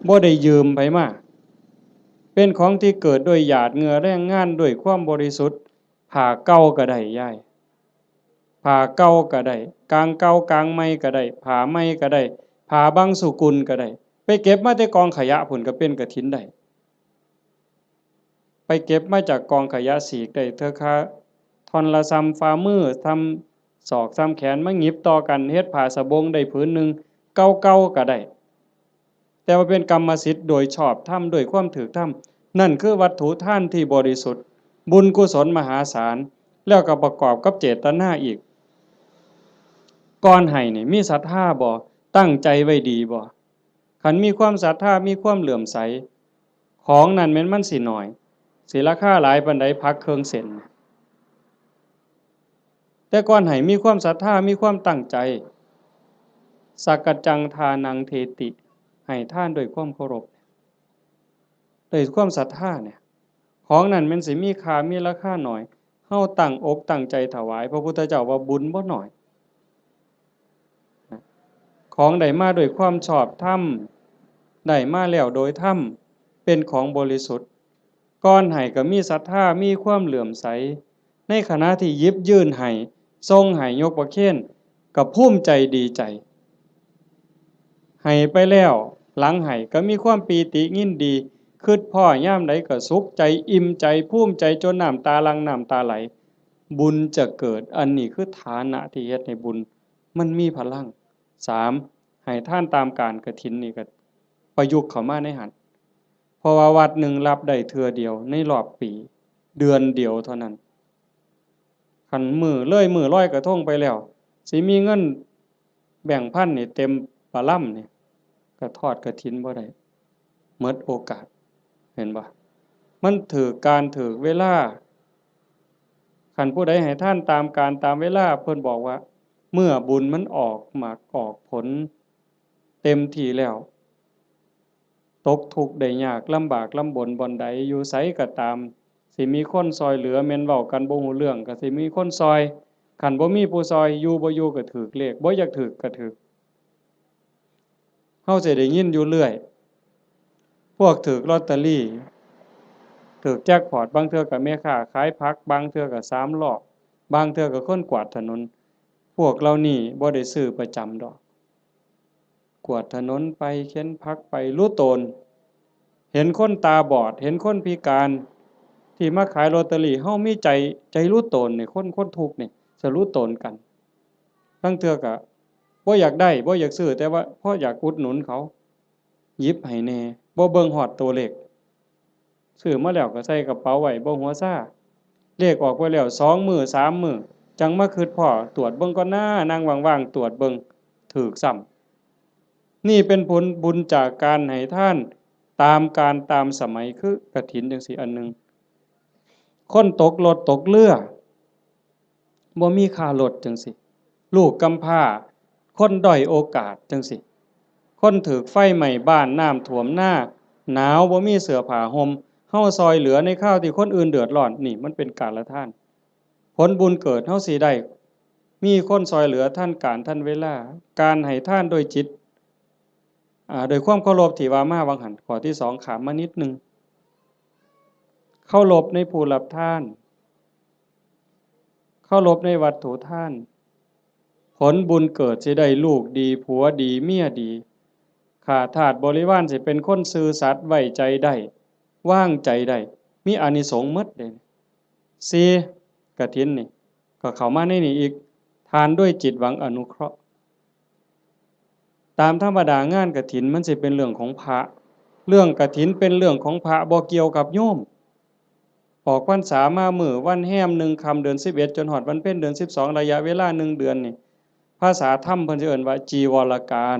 บ่ได้ยืมไผมา เป็นของที่เกิดด้วยหยาดเหงื่อแรงงานด้วยความบริสุทธิ์ ผ้าเก่าก็ได้ยาย ผ้าเก่าก็ได้ กางเก่ากางใหม่ก็ได้ ผ้าใหม่ก็ได้ ผ้าบางสุกุลก็ได้ ไปเก็บมาแต่กองขยะพุ้นก็เป็นกฐินได้ ไปเก็บมาจากกองขยะ สีกได้เทื่อคาท่อนละส่ำฝ่ามือ ส่ำศอก ส่ำแขน มาหยิบต่อกันเฮ็ดผ้าสบงได้ผืนหนึ่ง เก่าๆก็ได้ แต่ว่าเป็นกรรมสิทธิ์โดยชอบธรรม ด้วยความถูกธรรม นั่นคือวัตถุทานที่บริสุทธิ์ บุญกุศลมหาศาล แล้วก็ประกอบกับเจตนาอีก ก่อนให้นี่มีศรัทธาบ่ ตั้งใจไว้ดีบ่ คันมีความศรัทธา มีความเลื่อมใส ของนั่นแม่นมันสิน้อย สิราคาหลายปานใด ผักเครื่องเส้น แต่ก่อนให้มีความศรัทธา มีความตั้งใจ สักกัจจังทานังเทติ ให้ทานด้วยความเคารพ ด้วยความศรัทธาเนี่ย ของนั่นแม่นสิมีค่า มีราคาน้อย เฮาตั้งอกตั้งใจถวาย พระพุทธเจ้าว่าบุญบ่น้อย ของได้มาด้วยความชอบธรรม ได้มาแล้วโดยธรรม เป็นของบริสุทธิ์ ก่อนให้ก็มีศรัทธา มีความเลื่อมใส ในขณะที่หยิบยื่นให้ ส่งให้ ยกประเคน ก็ภูมิใจดีใจ ให้ไปแล้ว หลังให้ก็มีความปีติยินดี คิดพ้อยามใดก็สุขใจ อิ่มใจ ภูมิใจ จนน้ำตาหลั่ง น้ำตาไหล บุญจะเกิด อันนี้คือฐานะที่เฮ็ดให้บุญมันมีพลัง สาม ให้ทานตามกาลกฐินนี่ก็ประยุกต์เข้ามาในหั้น เพราะว่าวัดหนึ่งรับได้เทื่อเดียวในรอบปี เดือนเดียวเท่านั้น คันมื้อเลยมื้อลอยกระทงไปแล้ว สิมีเงินแบงค์พันนี่เต็มปะลำนี่ ก็ทอดกฐินบ่ได้ หมดโอกาส เห็นบ่ มันถืกกาลถืกเวลา คันผู้ใดให้ทานตามกาลตามเวลา เพิ่นบอกว่า เมื่อบุญมันออกหมากออกผลเต็มที่แล้ว ตกทุกข์ได้ยาก ลำบากลำบนบ่อนใด อยู่ไสก็ตาม สิมีคนซ่อยเหลือ แม่นเว้ากันบ่ฮู้เรื่อง ก็สิมีคนซ่อย คันบ่มีผู้ซ่อย อยู่บ่อยู่ก็ถืกเลข บ่อยากถืกก็ถืก เฮาสิได้ยินอยู่เรื่อย พวกถืกลอตเตอรี่ ถืกแจ็คพอต บางเทื่อก็แม่ค้าขายผัก บางเทื่อก็สามล้อ บางเทื่อก็คนกวาดถนน พวกเหล่านี้บ่ได้ซื้อประจำดอก กวาดถนนไป เข็นผักไป หลู่ตน เห็นคนตาบอด เห็นคนพิการ ที่มาขายลอตเตอรี่ เฮามีใจ ใจหลู่ตนนี่ คน คนทุกข์นี่ จะหลู่ตนกัน ลางเทื่อก็บ่อยากได้ บ่อยากซื้อ แต่ว่าพออยากอุดหนุนเขา หยิบให้แหน่ บ่เบิ่งฮอดตัวเลข ซื้อมาแล้วก็ใส่กระเป๋าไว้ บ่หัวซา เลขออกไปแล้ว สองมื้อ สามมื้อ จั่งมาคิดพ้อ ตรวจเบิ่งก่อนนะ นั่งว่างๆ ตรวจเบิ่ง ถืกซ้ำ นี่เป็นผลบุญจากการให้ทานตามกาลตามสมัย คือกฐินจั่งซี้อันหนึ่ง คนตกรถตกเรือ บ่มีค่ารถจั่งซี้ ลูกกำพร้า คนด้อยโอกาสจั่งซี้ คนถืกไฟไหม้บ้าน น้ำท่วมนา หนาว บ่มีเสื้อผ้าห่ม เฮาซ่อยเหลือในคราวที่คนอื่นเดือดร้อน นี่มันเป็นกาลทาน ผลบุญเกิดเฮาสิได้ มีคนซ่อยเหลือทันกาลทันเวลา การให้ทานโดยจิต อ่า โดยความเคารพที่ว่ามาว่าหั้น ข้อที่สองข้ามมานิดหนึ่ง เคารพในผู้รับทาน เคารพในวัตถุทาน ผลบุญเกิดสิได้ลูกดี ผัวดี เมียดี ข้าทาสบริวารสิเป็นคนซื่อสัตย์ ไว้ใจได้ วางใจได้ มีอานิสงส์หมดเด้ สี่ กฐินนี่ ก็เข้ามาในนี้อีก ทานด้วยจิตหวังอนุเคราะห์ ตามธรรมดางานกฐินมันสิเป็นเรื่องของพระ เรื่องกฐินเป็นเรื่องของพระ บ่เกี่ยวกับโยม ออกพรรษามามื้อวันแฮมหนึ่งค่ำเดือนสิบเอ็ด จนฮอดวันเพ็ญเดือนสิบสอง ระยะเวลาหนึ่งเดือนนี่ ภาษาธรรมเพิ่นสิเอิ้นว่าจีวรกาล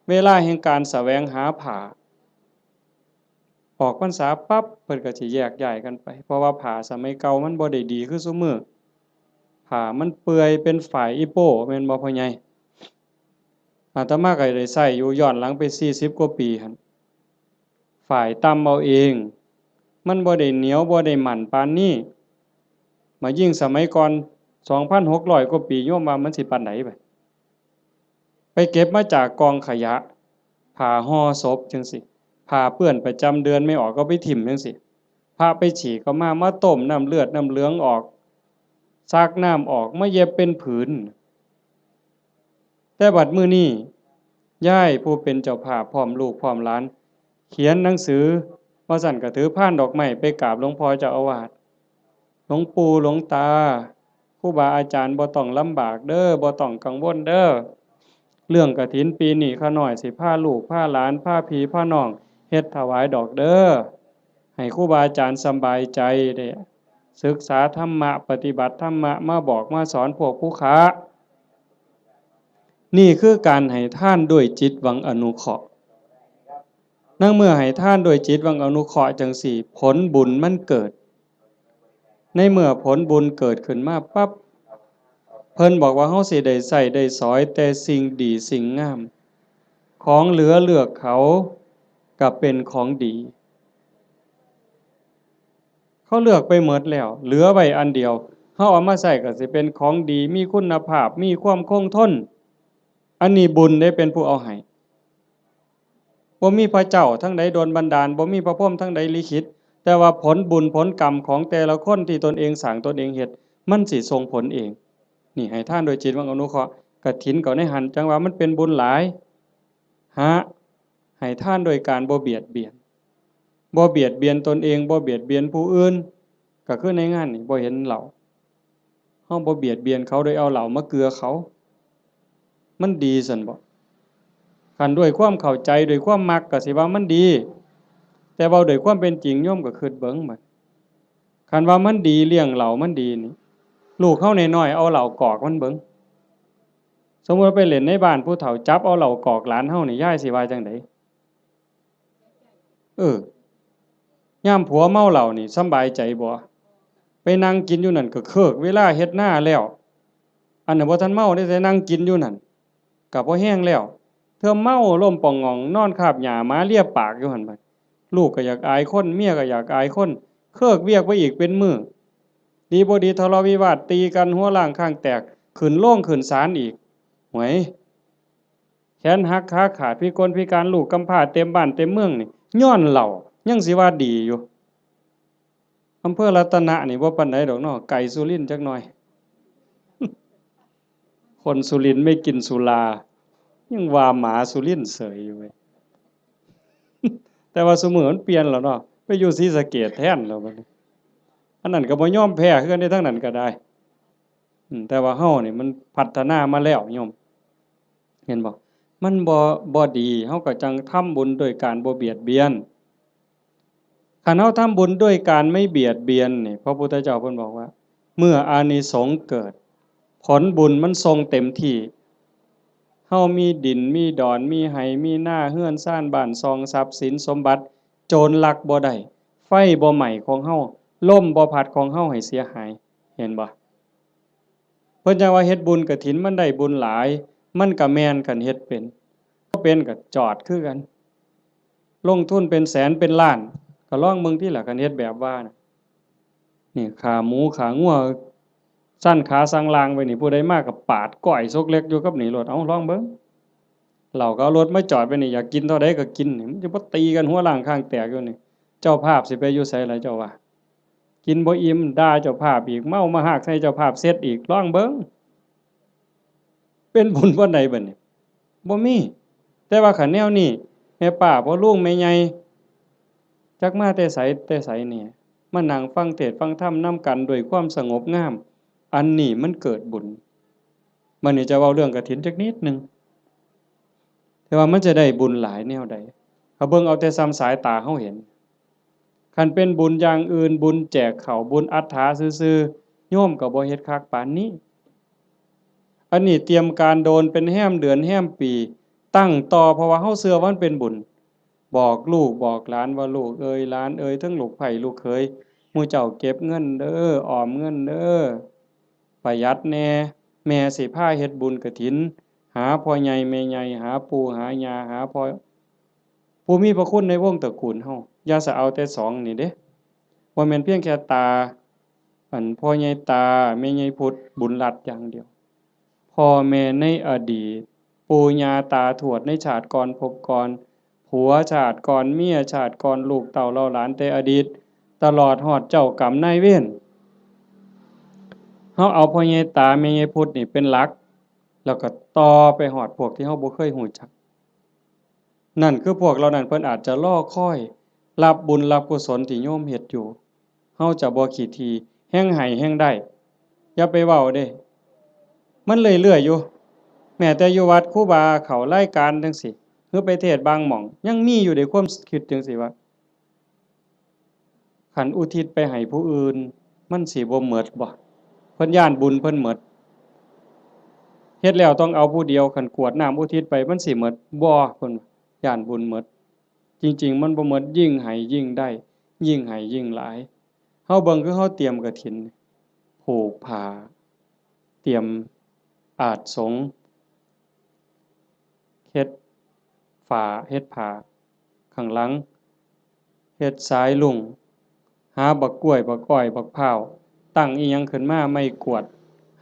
เวลาแห่งการแสวงหาผ้า ออกพรรษาปั๊บเพิ่นก็สิแยกย้ายกันไป เพราะว่าผ้าสมัยเก่ามันบ่ได้ดีคือซุมื้อ ผ้ามันเปื่อยเป็นฝ้ายอีโป้ แม่นบ่พ่อใหญ่ อาตมาก็ได้ใช้อยู่ย้อนหลังไปสี่สิบกว่าปีหั่น ฝ้ายตำเอาเอง มันบ่ได้เหนียวบ่ได้มั่นปานนี้ มายิ่งสมัยก่อน สองพันหกร้อยกว่าปี โยมว่ามันสิปานใดบัด ไปเก็บมาจากกองขยะ ผ้าห่อศพจั่งซี้ ผ้าเปื้อนประจำเดือนไม่ออกก็ไปถิ่มจั่งซี้ พระไปฉี่ก็มา มาต้มน้ำเลือดน้ำเหลืองออก ซักน้ำออก มาเย็บเป็นผืน แต่บัดมื้อนี้ ยายผู้เป็นเจ้าภาพพร้อมลูกพร้อมหลาน เขียนหนังสือ ว่าซั่นก็ถือพานดอกไม้ไปกราบหลวงพ่อเจ้าอาวาส หลวงปู่หลวงตา ครูบาอาจารย์บ่ต้องลำบากเด้อ บ่ต้องกังวลเด้อ เรื่องกฐินปีนี้ข้าน้อยสิพาลูกพาหลานพาพี่พาน้องเฮ็ดถวายดอกเด้อ ให้ครูบาอาจารย์สำบายใจ ได้ศึกษาธรรมะ ปฏิบัติธรรมะ มาบอกมาสอนพวกผู้ค้า นี่คือการให้ทานด้วยจิตหวังอนุเคราะห์ ในเมื่อให้ทานด้วยจิตหวังอนุเคราะห์จั่งซี้ ผลบุญมันเกิด ในเมื่อผลบุญเกิดขึ้นมาปั๊บ เพิ่นบอกว่าเฮาสิได้ใช้ได้สอยแต่สิ่งดีสิ่งงาม ของเหลือเลือกเขาก็เป็นของดี เขาเลือกไปหมดแล้ว เหลือไว้อันเดียว เฮาเอามาใช้ก็สิเป็นของดี มีคุณภาพ มีความคงทน อันนี้บุญเด้เป็นผู้เอาให้ บ่มีพระเจ้าทางใดดลบันดาล บ่มีพระพรหมทางใดลิขิต แต่ว่าผลบุญผลกรรมของแต่ละคนที่ตนเองสร้างตนเองเฮ็ด มันสิส่งผลเอง นี่ให้ทานโดยจิตหวังอนุเคราะห์ กฐินก็ในหั้น จั่งว่ามันเป็นบุญหลาย หา ให้ทานโดยการบ่เบียดเบียน บ่เบียดเบียนตนเอง บ่เบียดเบียนผู้อื่น ก็คือในงานนี่บ่เห็นเหล้า เฮาบ่เบียดเบียนเขาโดยเอาเหล้ามาเกลือเขา มันดีซั่นบ่ คันด้วยความเข้าใจ ด้วยความมักก็สิว่ามันดี แต่เว้าด้วยความเป็นจริง โยมก็คิดเบิ่งบัด คันว่ามันดี เลี้ยงเหล้ามันดีนี่ ลูกเฮาน้อยๆ เอาเหล้ากอกมันเบิ่ง สมมุติว่าไปเล่นในบ้านผู้เฒ่า จับเอาเหล้ากอกหลานเฮานี่ ยายสิว่าจั่งใด เออ ยามผัวเมาเหล้านี่สำบายใจบ่ ไปนั่งกินอยู่นั่นก็เคิกเวลาเฮ็ดนาแล้ว อันนั้นบ่ทันเมาเด้ แต่นั่งกินอยู่นั่น ก็พอแฮงแล้ว เทื่อเมาล้มป่องหง่อง นอนคาบหญ้าหมาเลียปากอยู่หั่นบัด ลูกก็อยากอายคน เมียก็อยากอายคน เคิกเวียกไปอีกเป็นมื้อ ดีบ่ดีทะเลาะวิวาทตีกัน หัวล้างข้างแตก ขึ้นโรงขึ้นศาลอีก หวย แขนหักขาขาด พิกลพิการ ลูกกำพร้าเต็มบ้านเต็มเมืองนี่ ย้อนเหล้า ยังสิว่าดีอยู่ อำเภอรัตนะนี่บ่ปานใดดอกเนาะ ไกลสุรินทร์จักหน่อย คนสุรินทร์ไม่กินสุรา ยังว่าหมาสุรินทร์เสยอยู่เว้ย แต่ว่าซุมื้อมันเปลี่ยนแล้วเนาะ ไปอยู่ศรีสะเกษแทนแล้วบัดนี้ อันนั้นก็บ่ยอมแพ้คือกันเด้ ทางนั้นก็ได้ อืม แต่ว่าเฮานี่มันพัฒนามาแล้วโยม เห็นบ่ มันบ่ บ่ดี เฮาก็จั่งทำบุญโดยการบ่เบียดเบียน คันเฮาทำบุญด้วยการไม่เบียดเบียนนี่ พระพุทธเจ้าเพิ่นบอกว่า เมื่ออานิสงส์เกิด ผลบุญมันส่งเต็มที่ เฮามีดิน มีดอน มีไฮ่ มีนา เฮือนซาน บ้านช่อง ทรัพย์สินสมบัติ โจรลักบ่ได้ ไฟบ่ไหม้ของเฮา ลมบ่พัดของเฮาให้เสียหาย เห็นบ่ เพิ่นจั่งว่าเฮ็ดบุญกฐินมันได้บุญหลาย มันก็แม่นคันเฮ็ดเป็น บ่เป็นก็จอดคือกัน ลงทุนเป็นแสนเป็นล้าน ก็ลองเบิ่งติล่ะ คันเฮ็ดแบบว่าน่ะ นี่ขาหมูขางัว สั่นขาสั่งลางไว้นี่ ผู้ใดมาก็ปาดก้อยซกเล็กอยู่กับนี่โลด เอ้า ลองเบิ่ง เหล้าก็เอารถมาจอดไว้นี่ อยากกินเท่าใดก็กินนี่ มันจะบ่ตีกันหัวล้างข้างแตกอยู่นี่ เจ้าภาพสิไปอยู่ไสล่ะเจ้าว่า กินบ่อิ่ม ด่าเจ้าภาพอีก เมามาฮากใส่เจ้าภาพเสร็จอีก ลองเบิ่ง เป็นบุญปานใดบัดนี้ บ่มี แต่ว่าคันแนวนี้ แม่ป้าพ่อลุงแม่ใหญ่ จักมาแต่ไสแต่ไสนี่ มานั่งฟังเทศน์ฟังธรรมนำกันด้วยความสงบงาม อันนี้มันเกิดบุญ บัดนี้จะเว้าเรื่องกฐินจักนิดหนึ่ง แต่ว่ามันจะได้บุญหลายแนวใด ถ้าเบิ่งเอาแต่ส่ำสายตาเฮาเห็น คันเป็นบุญอย่างอื่น บุญแจกข้าว บุญอัฏฐาซื่อๆ โยมก็บ่เฮ็ดคักปานนี้ อันนี้เตรียมการโดนเป็นแฮมเดือนแฮมปี ตั้งต่อ เพราะว่าเฮาเชื่อว่ามันเป็นบุญ บอกลูกบอกหลานว่า ลูกเอยหลานเอย ทั้งลูกใภ้ลูกเขย หมู่เจ้าเก็บเงินเด้อ ออมเงินเด้อ ประหยัดแหน่ แม่สิพาเฮ็ดบุญกฐิน หาพ่อใหญ่แม่ใหญ่ หาปู่หาย่า หาพ่อ ผู้มีพระคุณในวงตระกูลเฮา อย่าสะเอาแต่สองนี่เด้ บ่แม่นเพียงแค่ตา อันพ่อใหญ่ตา แม่ใหญ่พุทธ บุญรัตน์อย่างเดียว พ่อแม่ในอดีต ปู่ย่าตาทวดในชาติก่อนภพก่อน ผัวชาติก่อน เมียชาติก่อน ลูกเต้าเหล่าหลานแต่อดีต ตลอดฮอดเจ้ากรรมนายเวร เฮาเอาพ่อใหญ่ตา แม่ใหญ่พุทธนี่เป็นหลัก แล้วก็ต่อไปฮอดพวกที่เฮาบ่เคยฮู้จัก นั่นคือพวกเหล่านั้นเพิ่นอาจจะรอคอยรับบุญรับกุศลที่โยมเฮ็ดอยู่ เฮาจะบ่ขี้ถี่ แฮ่งให้แฮ่งได้ อย่าไปเว้าเด้ มันเรื่อยๆอยู่ แม้แต่อยู่วัดครูบาเข้ารายการจั่งซี้ หรือไปเทศน์บางหม่อง ยังมีอยู่เด้ความคิดจั่งซี้ว่า คันอุทิศไปให้ผู้อื่น มันสิบ่หมดบ่ เพิ่นย้านบุญเพิ่นหมด เฮ็ดแล้วต้องเอาผู้เดียว คันกรวดน้ำอุทิศไป มันสิหมดบ่ เพิ่นย้านบุญหมด จริงๆ มันบ่หมด ยิ่งให้ยิ่งได้ ยิ่งให้ยิ่งหลาย เฮาเบิ่งคือเฮาเตรียมกฐิน ผูกผ้า เตรียมอาสน์สงฆ์ เฮ็ดฝา เฮ็ดผ้า ข้างหลัง เฮ็ดสายลุง หาบักกล้วย บักอ้อย บักพร้าว ตั้งอิหยังขึ้นมา ไม้กวาด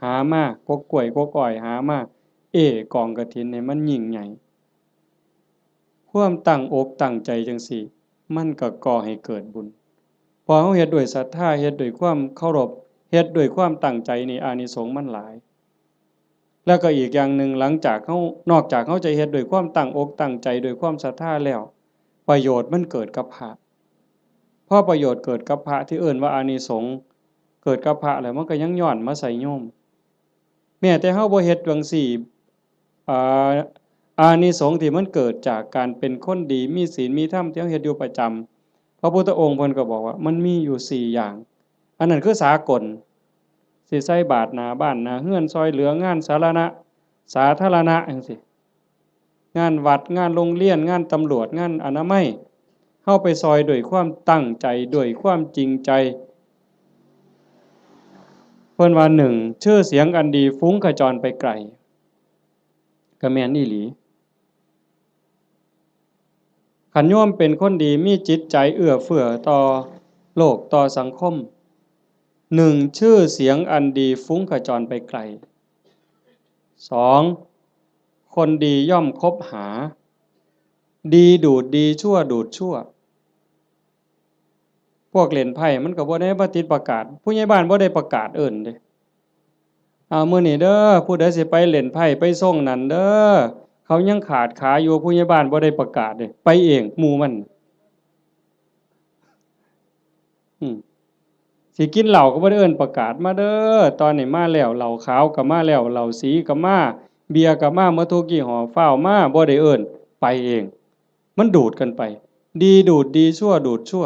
หามา กกกล้วย กกอ้อย หามา เอ้กองกฐินให้มันยิ่งใหญ่ ความตั้งอกตั้งใจจั่งซี้ มันก็ก่อให้เกิดบุญ พอเฮาเฮ็ดด้วยศรัทธา เฮ็ดด้วยความเคารพ เฮ็ดด้วยความตั้งใจนี่ อานิสงส์มันหลาย แล้วก็อีกอย่างหนึ่ง หลังจากเฮา นอกจากเฮาจะเฮ็ดด้วยความตั้งอกตั้งใจ ด้วยความศรัทธาแล้ว ประโยชน์มันเกิดกับพระ พอประโยชน์เกิดกับพระ ที่เอิ้นว่าอานิสงส์เกิดกับพระแล้ว มันก็ยังย้อนมาใส่โยม แม้แต่เฮาบ่เฮ็ดจั่งซี้ อ่า อานิสงส์ที่มันเกิดจากการเป็นคนดี มีศีล มีธรรม ที่เฮาเฮ็ดอยู่ประจำ พระพุทธองค์เพิ่นก็บอกว่ามันมีอยู่สี่อย่าง อันนั้นคือสากล สิใส่บาตรหน้าบ้านหน้าเฮือน ซ่อยเหลืองานสาธารณะ สาธารณะจั่งซี้ งานวัด งานโรงเรียน งานตำรวจ งานอนามัย เฮาไปซ่อยด้วยความตั้งใจ ด้วยความจริงใจ เพิ่นว่า หนึ่ง ชื่อเสียงอันดีฟุ้งขจรไปไกล ก็แม่นอีหลี คันโยมเป็นคนดี มีจิตใจเอื้อเฟื้อต่อโลก ต่อสังคม หนึ่ง ชื่อเสียงอันดีฟุ้งขจรไปไกล สอง คนดีย่อมคบหา ดีดูดดี ชั่วดูดชั่ว พวกเล่นไพ่มันก็บ่ได้มาติดประกาศ ผู้ใหญ่บ้านบ่ได้ประกาศเอิ้นเด้ เอามื้อนี้เด้อ ผู้ใดสิไปเล่นไพ่ไปซ่งนั่นเด้อ เขายังขาดขาอยู่ ผู้ใหญ่บ้านบ่ได้ประกาศเด้ ไปเองหมู่มัน อืม สิกินเหล้าก็บ่ได้เอิ้นประกาศ มาเด้อ ตอนนี้มาแล้ว เหล้าขาวก็มาแล้ว เหล้าสีก็มา เบียร์ก็มา หมดทุกยี่ห้อ ฟ้าวมา บ่ได้เอิ้น ไปเอง มันดูดกันไป ดีดูดดี ชั่วดูดชั่ว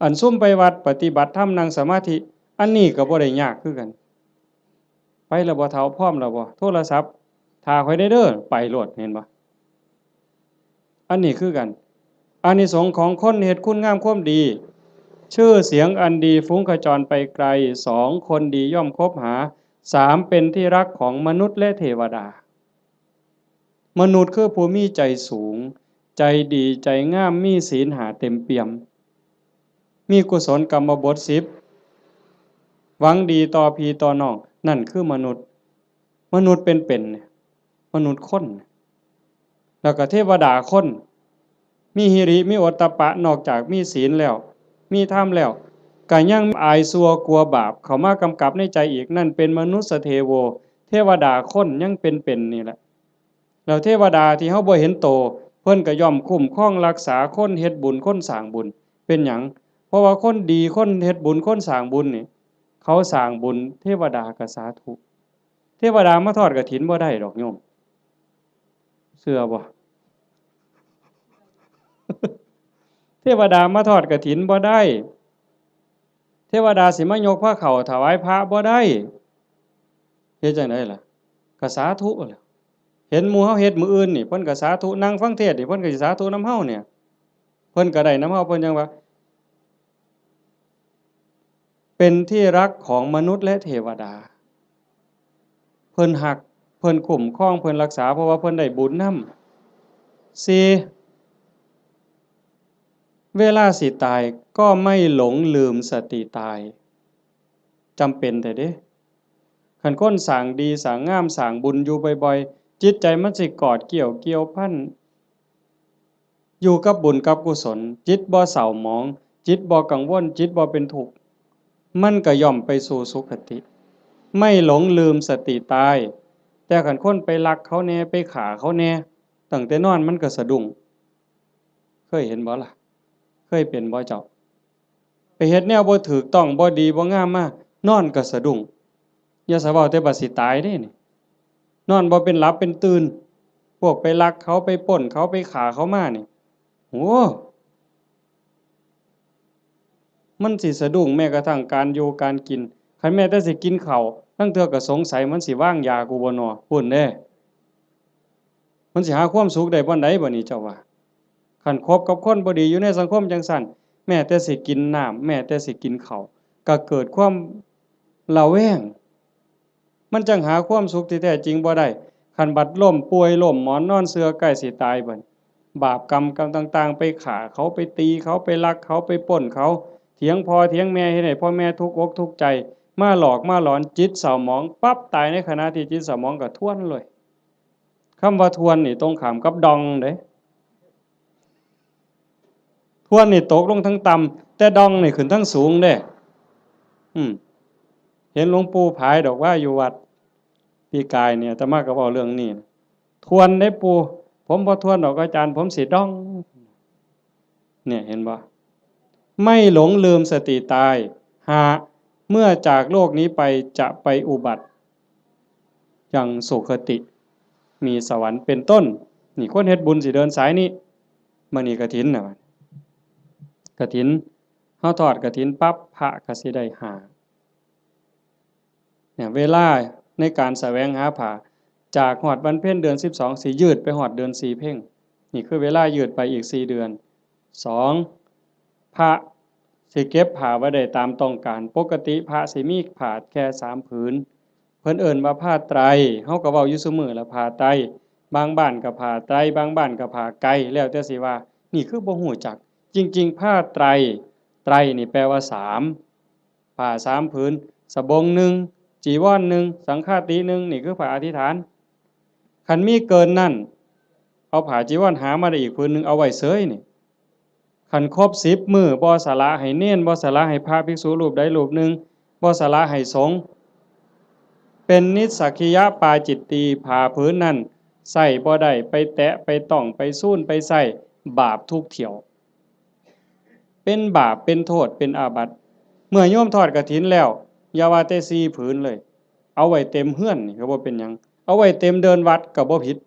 อันซุมไปวัดปฏิบัติธรรมนั่งสมาธิ อันนี้ก็บ่ได้ยากคือกัน ไปแล้วบ่เฒ่า พร้อมแล้วบ่ โทรศัพท์ ถ้าข้อยแหน่เด้อ ไปโลด เห็นบ่ อันนี้คือกัน อานิสงส์ของคนเฮ็ดคุณงามความดี ชื่อเสียงอันดีฟุ้งขจรไปไกล สอง คนดีย่อมคบหา สาม เป็นที่รักของมนุษย์และเทวดา มนุษย์คือผู้มีใจสูง ใจดี ใจงาม มีศีลห้าเต็มเปี่ยม มีกุศลกรรมบทสิบ หวังดีต่อพี่ต่อน้อง นั่นคือมนุษย์ มนุษย์เป็นๆ เนี่ย มนุษย์คน แล้วก็เทวดาคน มีหิริ มีโอตตัปปะ นอกจากมีศีลแล้ว มีธรรมแล้ว ก็ยังอายชั่วกลัวบาป เข้ามากำกับในใจอีก นั่นเป็นมนุสสเทโว เทวดาคนยังเป็นๆ นี่แหละ แล้วเทวดาที่เฮาบ่เห็นโต เพิ่นก็ย่อมคุ้มครองรักษาคนเฮ็ดบุญ คนสร้างบุญ เป็นหยัง เพราะว่าคนดี คนเฮ็ดบุญ คนสร้างบุญนี่ เขาสร้างบุญ เทวดาก็สาธุ เทวดามาทอดกฐินบ่ได้ดอกโยม เชื่อบ่ เทวดามาทอดกฐินบ่ได้ เทวดาสิมายกพาข้าวถวายพระบ่ได้ เฮ็ดจั่งใดล่ะ ก็สาธุแหละ เห็นหมู่เฮาเฮ็ดมื้ออื่นนี่ เพิ่นก็สาธุ นั่งฟังเทศน์นี่ เพิ่นก็สิสาธุนำเฮาเนี่ย เพิ่น พิ่นก็ได้นำเฮา เพิ่นจั่งว่า เป็นที่รักของมนุษย์และเทวดา เพิ่นฮัก เพิ่นคุ้มครอง เพิ่นรักษา เพราะว่าเพิ่นได้บุญนำ สี่ เวลาสิตายก็ไม่หลงลืมสติตาย จำเป็นแท้เด้ คันคนสร้างดีสร้างงามสร้างบุญอยู่บ่อยๆ จิตใจมันสิกอดเกี่ยวเกี่ยวพัน อยู่กับบุญกับกุศล จิตบ่เศร้าหมอง จิตบ่กังวล จิตบ่เป็นทุกข์ มันก็ย่อมไปสู่สุคติ ไม่หลงลืมสติตาย แต่คันคนไปลักเขาแหน่ ไปฆ่าเขาแหน่ ตั้งแต่นอนมันก็สะดุ้ง เคยเห็นบ่ล่ะ เคยเป็นบ่เจ้า ไปเฮ็ดแนวบ่ถูกต้อง บ่ดีบ่งามมา นอนก็สะดุ้ง อย่าสะเว้าแต่บัดสิตายเด้นี่ นอนบ่เป็นหลับเป็นตื่น พวกไปลักเขา ไปปล้นเขา ไปฆ่าเขามานี่ โอ้ มันสิสะดุ้งแม้กระทั่งการอยู่การกิน คันแม้แต่สิกินข้าว ลางเทื่อก็สงสัยมันสิวางยากูบ่น้อ พู้นเด้ มันสิหาความสุขได้บ่อนใดบ่นี่เจ้าว่า คันคบกับคนบ่ดีอยู่ในสังคมจั่งซั้น แม้แต่สิกินน้ำ แม้แต่สิกินข้าว ก็เกิดความระแวง มันจั่งหาความสุขที่แท้จริงบ่ได้ คันบัดล้มป่วยล้มหมอนนอนเสื่อใกล้สิตายบัด บาปกรรมกรรมต่างๆ ไปฆ่าเขา ไปตีเขา ไปลักเขา ไปปล้นเขา เถียงพ่อเถียงแม่ เฮ็ดให้พ่อแม่ทุกข์อกทุกข์ใจ มาหลอกมาหลอน จิตเศร้าหมองปั๊บ ตายในขณะที่จิตเศร้าหมองก็ทวนเลย คำว่าทวนนี่ตรงข้ามกับดองเด้ ทวนนี่ตกลงทางต่ำ แต่ดองนี่ขึ้นทางสูงเด้ อืม เห็นหลวงปู่ผายดอกว่าอยู่วัด ปีกายเนี่ย อาตมาก็เว้าเรื่องนี้ ทวนเด้ปู่ ผมบ่ทวนดอกอาจารย์ ผมสิดอง เนี่ย เห็นบ่ ไม่หลงลืมสติตาย ห้า เมื่อจากโลกนี้ไปจะไปอุบัติ ยังสุคติ มีสวรรค์เป็นต้น นี่คนเฮ็ดบุญสิเดินสายนี้ มื้อนี้กฐินน่ะ กฐิน เฮาทอดกฐินปั๊บ พระก็สิได้ห้า เนี่ย เวลาในการแสวงหาผ้า จากฮอดวันเพ็ญเดือนสิบสอง สิยืดไปฮอดเดือนสี่เพ็ญ นี่คือเวลายืดไปอีกสี่เดือน สอง พระสิเก็บผ้าไว้ได้ตามต้องการ ปกติพระสิมีผ้าแค่สามผืน เพิ่นเอิ้นว่าผ้าไตร เฮาก็เว้าอยู่ซุมื้อละ ผ้าไตร บางบ้านก็ผ้าไตร บางบ้านก็ผ้าไก แล้วแต่สิว่า นี่คือบ่ฮู้จัก จริงๆ ผ้าไตร ไตรนี่แปลว่าสาม ผ้าสามผืน สบงหนึ่ง จีวรหนึ่ง สังฆาติหนึ่ง นี่คือผ้าอธิษฐาน คันมีเกินนั้น เอาผ้าจีวรหามาได้อีกผืนหนึ่ง เอาไว้เสยนี่ คันครบสิบมื้อ บ่สละให้เณร บ่สละให้พระภิกษุรูปใดรูปหนึ่ง บ่สละให้สงฆ์ เป็นนิสสักขิยปาจิตตี ผ้าผืนนั้นใส่บ่ได้ ไปแตะ ไปต้อง ไปซูน ไปใส่ บาปทุกเที่ยว เป็นบาป เป็นโทษ เป็นอาบัติ เมื่อโยมทอดกฐินแล้ว อย่าว่าแต่สี่ผืนเลย เอาไว้เต็มเฮือนนี่ก็บ่เป็นหยัง เอาไว้เต็มเดินวัดก็บ่ผิด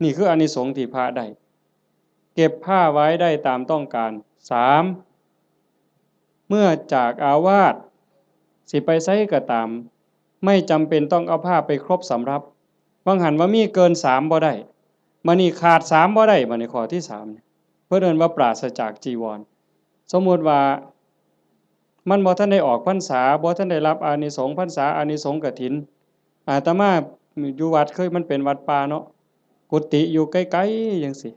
นี่คืออานิสงส์ที่พระได้ เก็บผ้าไว้ได้ตามต้องการ สาม เมื่อจากอาวาส สิไปไสก็ตาม ไม่จำเป็นต้องเอาผ้าไปครบสำรับ บางหันว่ามีเกินสามบ่ได้ บัดนี้ขาดสามบ่ได้ บัดนี้ข้อที่สามเนี่ย เพิ่นเอิ้นว่าปราศจากจีวร สมมุติว่า มันบ่ทันได้ออกพรรษา บ่ทันได้รับอานิสงส์พรรษา อานิสงส์กฐิน อาตมาอยู่วัด เคยมันเป็นวัดป่าเนาะ กุฏิอยู่ไกลๆจั่งซี้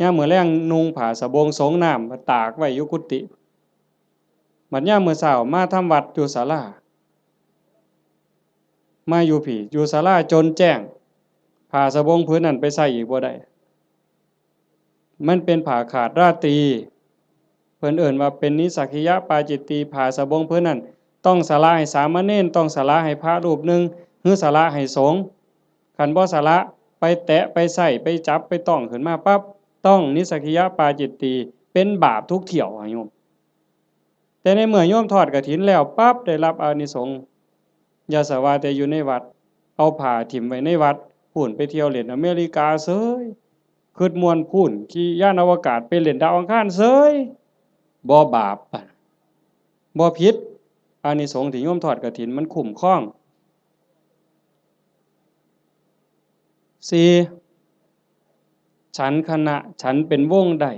ยามมื้อแลงนุ่งผ้าสบงสงน้ำมาตากไว้อยู่กุฏิ บัดยามมื้อเช้ามาทำวัดอยู่ศาลา มาอยู่พี้ อยู่ศาลาจนแจ้ง ผ้าสบงผืนนั้นไปใส่อีกบ่ได้ มันเป็นผ้าขาดราตรี เพิ่นเอิ้นว่าเป็นนิสสักขิยปาจิตตี ผ้าสบงผืนนั้น ต้องสละให้สามเณร ต้องสละให้พระรูปหนึ่ง หรือสละให้สงฆ์ คันบ่สละ ไปแตะ ไปใส่ ไปจับ ไปต้องขึ้นมาปั๊บ ต้องนิสสักขิยปาจิตตี เป็นบาปทุกเที่ยวอะโยม แต่ในเมื่อโยมทอดกฐินแล้วปั๊บ ได้รับอานิสงส์ อย่าสะว่าแต่อยู่ในวัด เอาผ้าถิ่มไว้ในวัด พู้นไปเที่ยวเล่นอเมริกาเสย คิดม่วนพู้น ขี่ยานอวกาศไปเล่นดาวอังคารเสย บ่บาป บ่ผิด อานิสงส์ที่โยมทอดกฐินมันคุ้มครอง สี่ ฉันคณะ ฉันเป็นวงได้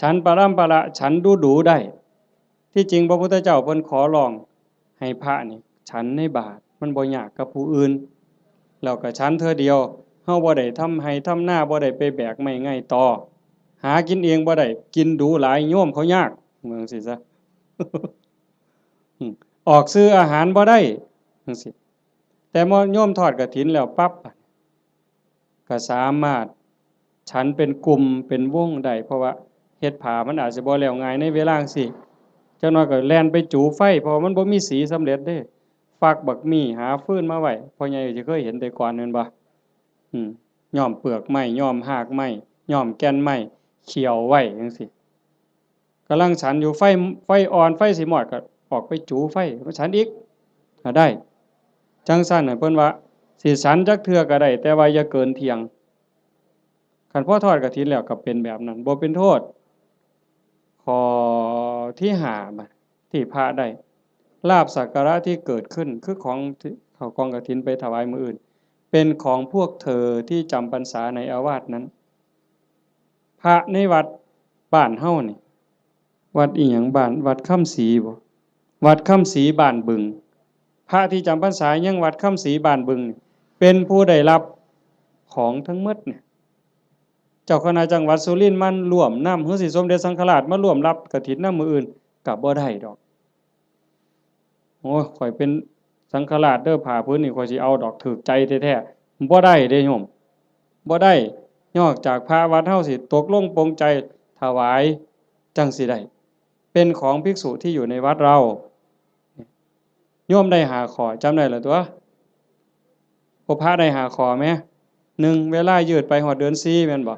ฉันปรัมปรา ฉันดูดูได้ ที่จริงพระพุทธเจ้าเพิ่นขอร้องให้พระนี่ฉันในบาตร มันบ่ยากกับผู้อื่น แล้วก็ฉันเทื่อเดียว เฮาบ่ได้ทำไฮ่ทำนา บ่ได้ไปแบกไม้ไงตอ หากินเองบ่ได้ กินดูหลายโยมเขายาก ว่าจั่งซี้ซะ อืม ออกซื้ออาหารบ่ได้ จั่งซี้ แต่พอโยมทอดกฐินแล้วปั๊บ ก็สามารถฉันเป็นกลุ่มเป็นวงได้ เพราะว่าเฮ็ดผ้ามันอาจสิบ่แล้วง่ายในเวลาจั่งซี้ จักหน่อยก็แล่นไปจูไฟ เพราะว่ามันบ่มีสีสำเร็จเด้ ฟักบักมี่ หาฟืนมาไว้ พ่อใหญ่สิเคยเห็นแต่ก่อนแม่นบ่ อืม ย้อมเปลือกไม้ ย้อมฮากไม้ ย้อมแก่นไม้ เคี่ยวไว้จั่งซี้ กำลังฉันอยู่ ไฟ ไฟอ่อน ไฟสิมอดก็ออกไปจูไฟมาฉันอีก ก็ได้ จั่งซั้นน่ะ เพิ่นว่าสิฉันจักเทื่อก็ได้ แต่ว่าอย่าเกินเที่ยง คันพอทอดกฐินแล้วก็เป็นแบบนั้น บ่เป็นโทษ ข้อที่ห้า บัด ที่พระได้ ลาภสักการะที่เกิดขึ้น คือของที่เข้ากองกฐินไปถวายมื้ออื่น เป็นของพวกเธอที่จำพรรษาในอาวาสนั้น พระในวัดบ้านเฮานี่ วัดอิหยัง บ้าน วัดคำศรีบ่ วัดคำศรีบ้านบึง พระที่จำพรรษายังวัดคำศรีบ้านบึงนี่ เป็นผู้ได้รับของทั้งหมดเนี่ย เจ้าคณะจังหวัดสุรินทร์มาร่วมนำ หรือสิสมเด็จสังฆราชมาร่วมรับกฐินนำมื้ออื่น ก็บ่ได้ดอก โอ้ย ข้อยเป็นสังฆราชเด้อ ผ้าผืนนี้ข้อยสิเอาดอก ถูกใจแท้ๆ บ่ได้เด้โยม บ่ได้ นอกจากพระวัดเฮาสิตกลงปลงใจถวาย จั่งสิได้ เป็นของภิกษุที่อยู่ในวัดเรา โยมได้ห้าข้อ จำได้แล้วตั๊ว พวกพระได้ห้าข้อแหม หนึ่ง เวลายืดไปฮอดเดือนสี่ แม่นบ่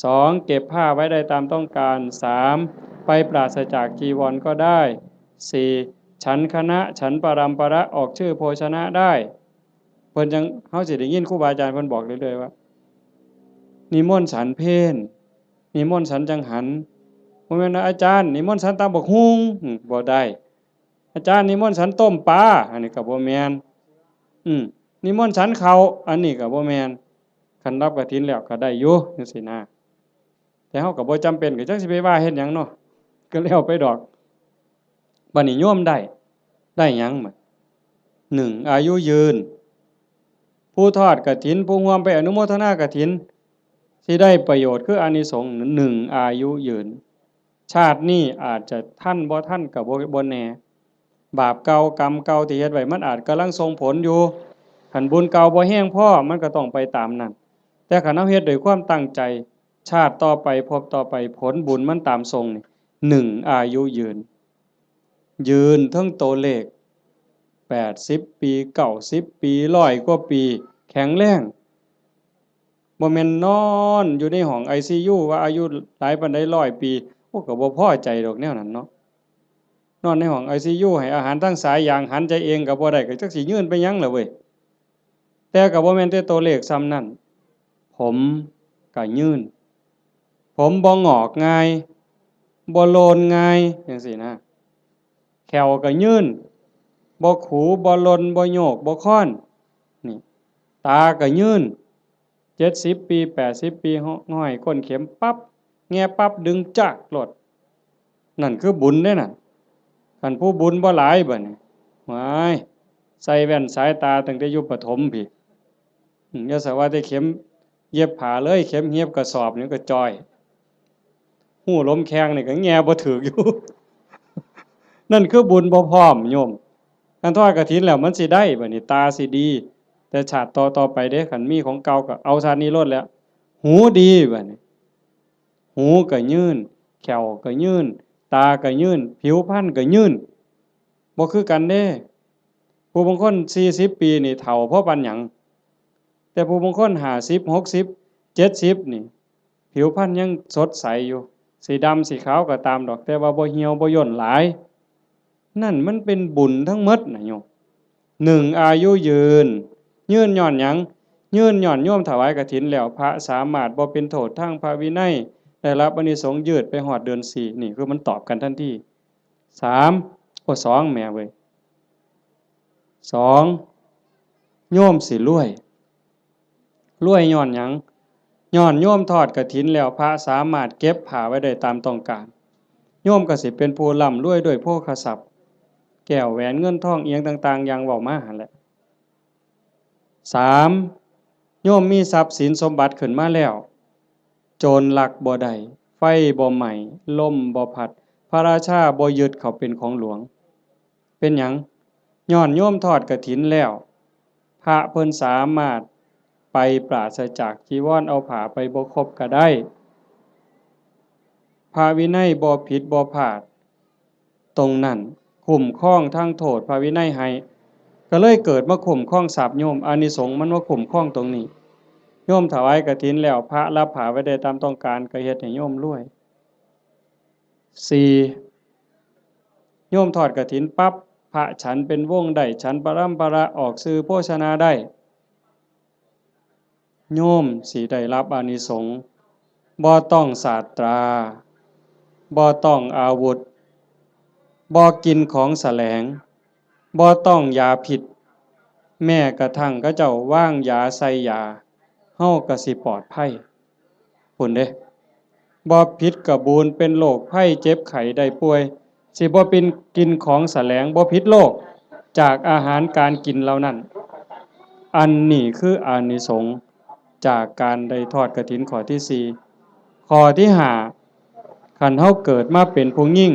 สอง เก็บผ้าไว้ได้ตามต้องการ สาม ไปปราศจากจีวรก็ได้ สี่ ฉันคณะ ฉันปรัมประ ออกชื่อโภชนะได้ เพิ่นจั่ง เฮาสิได้ยินครูบาอาจารย์เพิ่นบอกเรื่อยๆว่า นิมนต์ฉันเพล นิมนต์ฉันจังหัน บ่แม่นว่า อาจารย์ นิมนต์ฉันตำบักหุ่ง อืม บ่ได้ อาจารย์นิมนต์ฉันต้มปลา อันนี้ก็บ่แม่น อืม นิมนต์ฉันข้าว อันนี้ก็บ่แม่น คันรับกฐินแล้วก็ได้อยู่จั่งซี้นะ แต่เฮาก็บ่จำเป็น ก็จักสิไปว่าเฮ็ดหยังเนาะ ก็แล้วไปดอก บัดนี้โยมได้ ได้หยังบัด หนึ่ง อายุยืน ผู้ทอดกฐิน ผู้ร่วมไปอนุโมทนากฐิน สิได้ประโยชน์คืออานิสงส์ หนึ่ง อายุยืน ชาตินี้อาจจะทันบ่ทันก็บ่ บ่แน่ บาปเก่ากรรมเก่าที่เฮ็ดไว้มันอาจกำลังส่งผลอยู่ คันบุญเก่าบ่แฮงพอมันก็ต้องไปตามนั้น แต่คันเฮาเฮ็ดด้วยความตั้งใจ ชาติต่อไปภพต่อไปผลบุญมันตามส่งนี่ หนึ่ง อายุยืน ยืนเทิงตัวเลข แปดสิบปี เก้าสิบปี ร้อยกว่าปี แข็งแรง บ่แม่นนอนอยู่ในห้องไอซียู ว่าอายุหลายปานใด ร้อยปี โอ้ ก็บ่พอใจดอกแนวนั้นเนาะ นอนในห้องไอซียู ให้อาหารทางสายยาง หันใจเองก็บ่ได้ ก็จักสิยืนไปหยังล่ะเว้ย แต่ก็บ่แม่นแต่ตัวเลขส่ำนั้น ผมก็ยืน ผมบ่งอกง่าย บ่โลนง่าย จั่งซี้นะ แข้วก็ยืน บ่ขู บ่หล่น บ่โยก บ่คอน นี่ ตาก็ยืน เจ็ดสิบปี แปดสิบปี ห้อยก้นเข็มปั๊บ แงะปั๊บ ดึงจากโลด นั่นคือบุญเด้นั่น คันผู้บุญบ่หลายบัดนี้ ว้าย ใส่แว่นสายตาตั้งแต่อยู่ประถมพี้ อืม อย่าสะว่าแต่เข็มเย็บผ้าเลย เข็มเย็บกระสอบนี่ก็จ่อย ฮู้ลมแข้งนี่ก็แงะบ่ถืกอยู่ นั่นคือบุญบ่พร้อมโยม คันทอดกฐินแล้วมันสิได้บัดนี้ ตาสิดี แต่ชาติต่อๆไปเด้ คันมีของเก่าก็เอาชาตินี้โลดแหล้ว หูดีบัดนี้ หูก็ยืน แข้วก็ยืน ตาก็ยืน ผิวพรรณก็ยืน บ่คือกันเด้ ผู้บางคนสี่สิบปีนี่เฒ่าพอปานหยัง แต่ผู้บางคนห้าสิบ หกสิบ เจ็ดสิบนี่ ผิวพรรณยังสดใสอยู่ สิดำสิขาวก็ตามดอก แต่ว่าบ่เหี่ยวบ่ย่นหลาย นั่นมันเป็นบุญทั้งหมดนะโยม หนึ่ง อายุยืน ยืนย้อนหยัง ยืนย้อนโยมถวายกฐินแล้ว พระสามารถบ่เป็นโทษทางพระวินัย ได้รับอานิสงส์ยืดไปฮอดเดือนสี่ นี่คือมันตอบกันทันที สาม โอ้ สอง แหมเว้ย สอง โยมสิรวย รวยย้อนหยัง ย้อนโยมทอดกฐินแล้ว พระสามารถเก็บผ้าไว้ได้ตามต้องการ โยมก็สิเป็นผู้ร่ำรวยด้วยโภคทรัพย์ แก้วแหวนเงินทองอิหยังต่างๆ อย่างเว้ามาหั่นแหละ สาม โยมมีทรัพย์สินสมบัติขึ้นมาแล้ว โจรลักบ่ได้ ไฟบ่ไหม้ ลมบ่พัด พระราชาบ่ยึดเขาเป็นของหลวง เป็นหยัง? ย้อนโยมทอดกฐินแล้ว พระเพิ่นสามารถไปปราศจากจีวร เอาผ้าไปบ่ครบก็ได้ พระวินัยบ่ผิดบ่พลาด ตรงนั้นคุ้มครองทั้งโทษพระวินัยให้ ก็เลยเกิดมาคุ้มครองทรัพย์โยม อานิสงส์มันมาคุ้มครองตรงนี้ โยมถวายกฐินแล้ว พระรับผ้าไว้ได้ตามต้องการ ก็เฮ็ดให้โยมรวย สี่ โยมทอดกฐินปั๊บ พระฉันเป็นวงได้ ฉันปรำปรา ออกสื่อโภชนาได้ โยมสิได้รับอานิสงส์ บ่ต้องสาตรา บ่ต้องอาวุธ บ่กินของแสลง บ่ต้องยาพิษ แม้กระทั่งเขาเจ้าวางยาใส่ยา เฮาก็สิปลอดภัย พู้นเด้ บ่ผิดกะบูน เป็นโรคภัยเจ็บไข้ได้ป่วย สิบ่เป็นกินของแสลง บ่ผิดโรคจากอาหารการกินเหล่านั้น อันนี้คืออานิสงส์จากการได้ทอดกฐินข้อที่สี่ ข้อที่ห้า คันเฮาเกิดมาเป็นผู้หญิง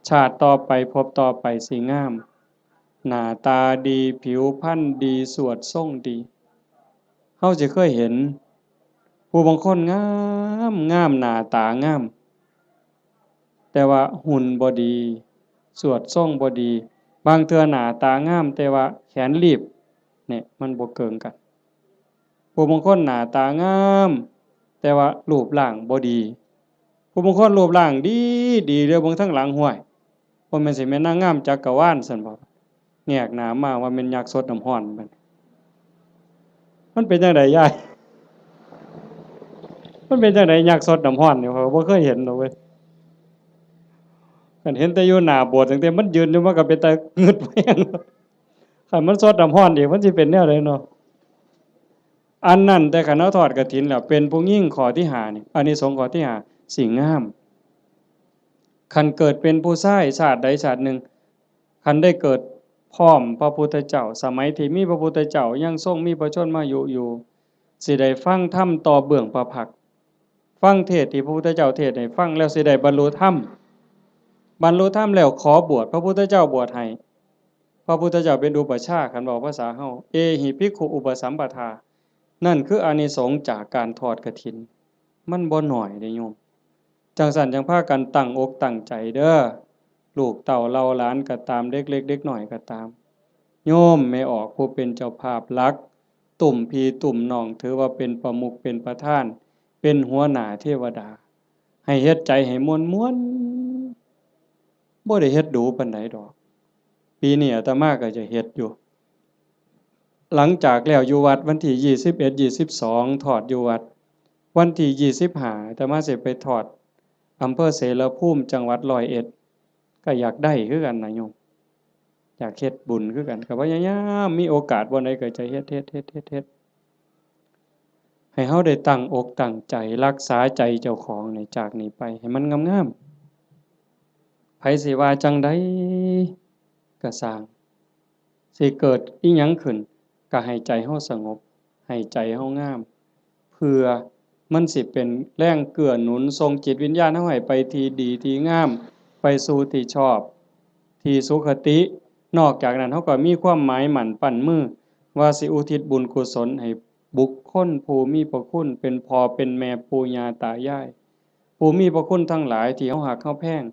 ชาติต่อไปภพต่อไปสิงาม หน้าตาดี ผิวพรรณดี สวดทรงดี เฮาสิเคยเห็น ผู้บางคนงามงาม หน้าตางาม แต่ว่าหุ่นบ่ดี สวดทรงบ่ดี บางเทื่อหน้าตางาม แต่ว่าแขนลีบ เนี่ย มันบ่เกิ่งกัน ผู้บางคนหน้าตางาม แต่ว่ารูปร่างบ่ดี ผู้บางคนรูปร่างดีดี เดียวเบิ่งทางหลัง ห้วย บ่แม่นสิแม่นนางงามจักรวาลซั่นบ่ แงกหน้ามาว่าแม่นยักษ์ซดน้ำร้อนบัดนี้ มันเป็นจั่งใดยาย มันเป็นจั่งใดยักษ์ซดน้ำร้อนนี่ ข้อยก็บ่เคยเห็นดอกเว้ย คันเห็นแต่อยู่หน้าโบสถ์ ตั้งแต่มันยืนอยู่ มันก็เป็นตางึดแฮง คันมันซดน้ำร้อนอีก มันสิเป็นแนวใดเนาะ อันนั้นแต่คันเฮาทอดกฐินแล้ว เป็นผู้หญิงข้อที่ห้านี่ อานิสงส์ข้อที่ห้า สิงาม คันเกิดเป็นผู้ชายชาติใดชาติหนึ่ง คันได้เกิดพร้อมพระพุทธเจ้า สมัยที่มีพระพุทธเจ้ายังทรงมีพระชนมายุอยู่ สิได้ฟังธรรมต่อเบื้องพระพักตร์ ฟังเทศน์ที่พระพุทธเจ้าเทศน์ให้ฟังแล้วสิได้บรรลุธรรม บรรลุธรรมแล้วขอบวช พระพุทธเจ้าบวชให้ พระพุทธเจ้าเป็นอุปัชฌาย์ คันเว้าภาษาเฮา เอหิภิกขุอุปสัมปทา นั่นคืออานิสงส์จากการทอดกฐิน มันบ่น้อยเด้โยม จั่งซั้นจั่งพากันตั้งอกตั้งใจเด้อ ลูกเต้าเหล่าหลานก็ตาม เด็กเล็กเด็กน้อยก็ตาม โยมแม่ออกผู้เป็นเจ้าภาพหลัก ตุ้มพี่ตุ้มน้อง ถือว่าเป็นประมุขเป็นประธาน เป็นหัวหน้าเทวดา ให้เฮ็ดใจให้ม่วนๆ บ่ได้เฮ็ดดูปานใดดอก ปีนี้อาตมาก็จะเฮ็ดอยู่ หลังจากแล้วอยู่วัดวันที่ยี่สิบเอ็ด ยี่สิบสอง ทอดอยู่วัด วันที่ยี่สิบห้า อาตมาสิไปทอดอำเภอเสรภูมิ จังหวัดร้อยเอ็ด ก็อยากได้คือกันนะโยม อยากเฮ็ดบุญคือกัน ก็พยายามมีโอกาสบ่อนใดก็จะเฮ็ด เฮ็ด เฮ็ด เฮ็ด เฮ็ด ให้เฮาได้ตั้งอกตั้งใจรักษาใจเจ้าของนี่ จากนี้ไปให้มันงามๆ ไผสิว่าจั่งใดก็ซ่าง สิเกิดอิหยังขึ้น ก็ให้ใจเฮาสงบ ให้ใจเฮางาม เพื่อมันสิเป็นแรงเกื้อหนุนส่งจิตวิญญาณเฮาให้ไปที่ดีที่งาม ไปสู่ที่ชอบ ที่สุคติ นอกจากนั้นเฮาก็มีความหมายมั่นปั้นมือ ว่าสิอุทิศบุญกุศลให้บุคคลผู้มีพระคุณ เป็นพ่อเป็นแม่ปู่ย่าตายาย ผู้มีพระคุณทั้งหลายที่เฮาฮักเฮาแพง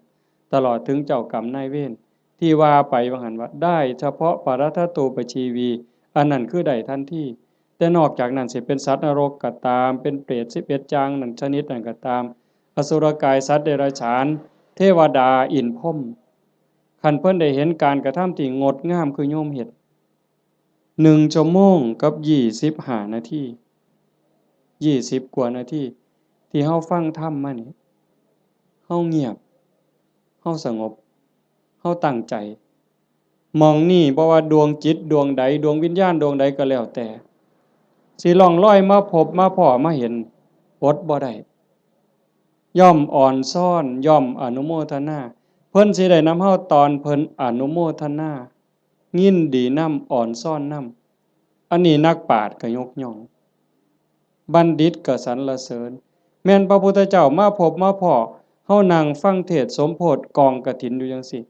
ตลอดถึงเจ้ากรรมนายเวร ที่ว่าไปว่าหั่นว่า ได้เฉพาะปรัตถตูปชีวี อันนั้นคือได้ทันที แต่นอกจากนั้นสิเป็นสัตว์นรกก็ตาม เป็นเปรตสิบเอ็ดอย่างนั้นชนิดนั้นก็ตาม อสุรกาย สัตว์เดรัจฉาน เทวดา อินทร์พรหม คันเพิ่นได้เห็นการกระทำที่งดงามคือโยมเฮ็ด หนึ่งชั่วโมงกับยี่สิบห้านาที ยี่สิบกว่านาที ที่เฮาฟังธรรมมานี่ เฮาเงียบ เฮาสงบ เฮาตั้งใจ หม่องนี้บ่ว่าดวงจิตดวงใด ดวงวิญญาณดวงใดก็แล้วแต่ สิล่องลอยมาพบมาพ้อมาเห็น อดบ่ได้ ย่อมอ่อนซ้อน ย่อมอนุโมทนา เพิ่นสิได้นำเฮาตอนเพิ่นอนุโมทนา ยินดีนำ อ่อนซ้อนนำ อันนี้นักปราชญ์ก็ยกย่อง บัณฑิตก็สรรเสริญ แม่นพระพุทธเจ้ามาพบมาพ้อ เฮานั่งฟังเทศน์สมโภชกองกฐินอยู่จั่งซี้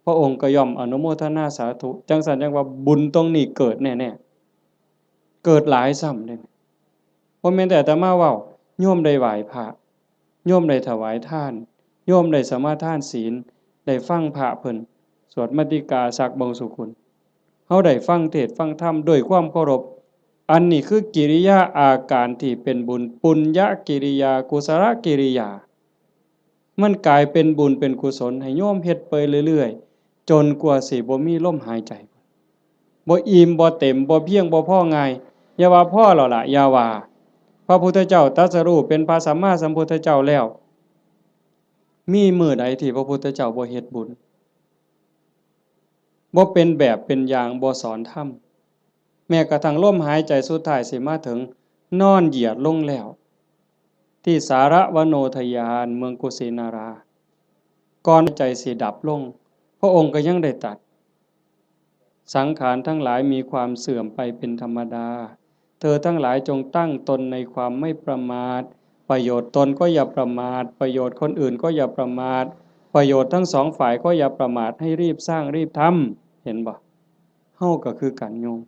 พระองค์ก็ย่อมอนุโมทนาสาธุ จั่งซั้นจั่งว่าบุญตรงนี้เกิดแน่ๆ เกิดหลายซ้ำเด้ บ่แม่นแต่อาตมาเว้า โยมได้ไหว้พระ โยมได้ถวายทาน โยมได้สมาทานศีล ได้ฟังพระเพิ่นสวดมาติกาสักบางสุกุล เฮาได้ฟังเทศน์ฟังธรรมด้วยความเคารพ อันนี้คือกิริยาอาการที่เป็นบุญ ปุญญกิริยา กุศลกิริยา มันกลายเป็นบุญเป็นกุศลให้โยมเฮ็ดไปเรื่อยๆ จนกว่าสิบ่มีลมหายใจ บ่อิ่มบ่เต็ม บ่เพียงบ่พอง่าย อย่าว่าพอแล้วล่ะ อย่าว่า พระพุทธเจ้าตรัสรู้เป็นพระสัมมาสัมพุทธเจ้าแล้ว มีมื้อใดที่พระพุทธเจ้าบ่เฮ็ดบุญ บ่เป็นแบบเป็นอย่าง บ่สอนธรรม แม้กระทั่งลมหายใจสุดท้ายสิมาถึง นอนเหยียดลงแล้ว ที่สารวโนทยาน เมืองกุสินารา ก่อนใจสิดับลง พระองค์ก็ยังได้ตรัส สังขารทั้งหลายมีความเสื่อมไปเป็นธรรมดา เธอทั้งหลายจงตั้งตนในความไม่ประมาท ประโยชน์ตนก็อย่าประมาท ประโยชน์คนอื่นก็อย่าประมาท ประโยชน์ทั้งสองฝ่ายก็อย่าประมาท ให้รีบสร้างรีบทำ เห็นบ่ เฮาก็คือกันโยม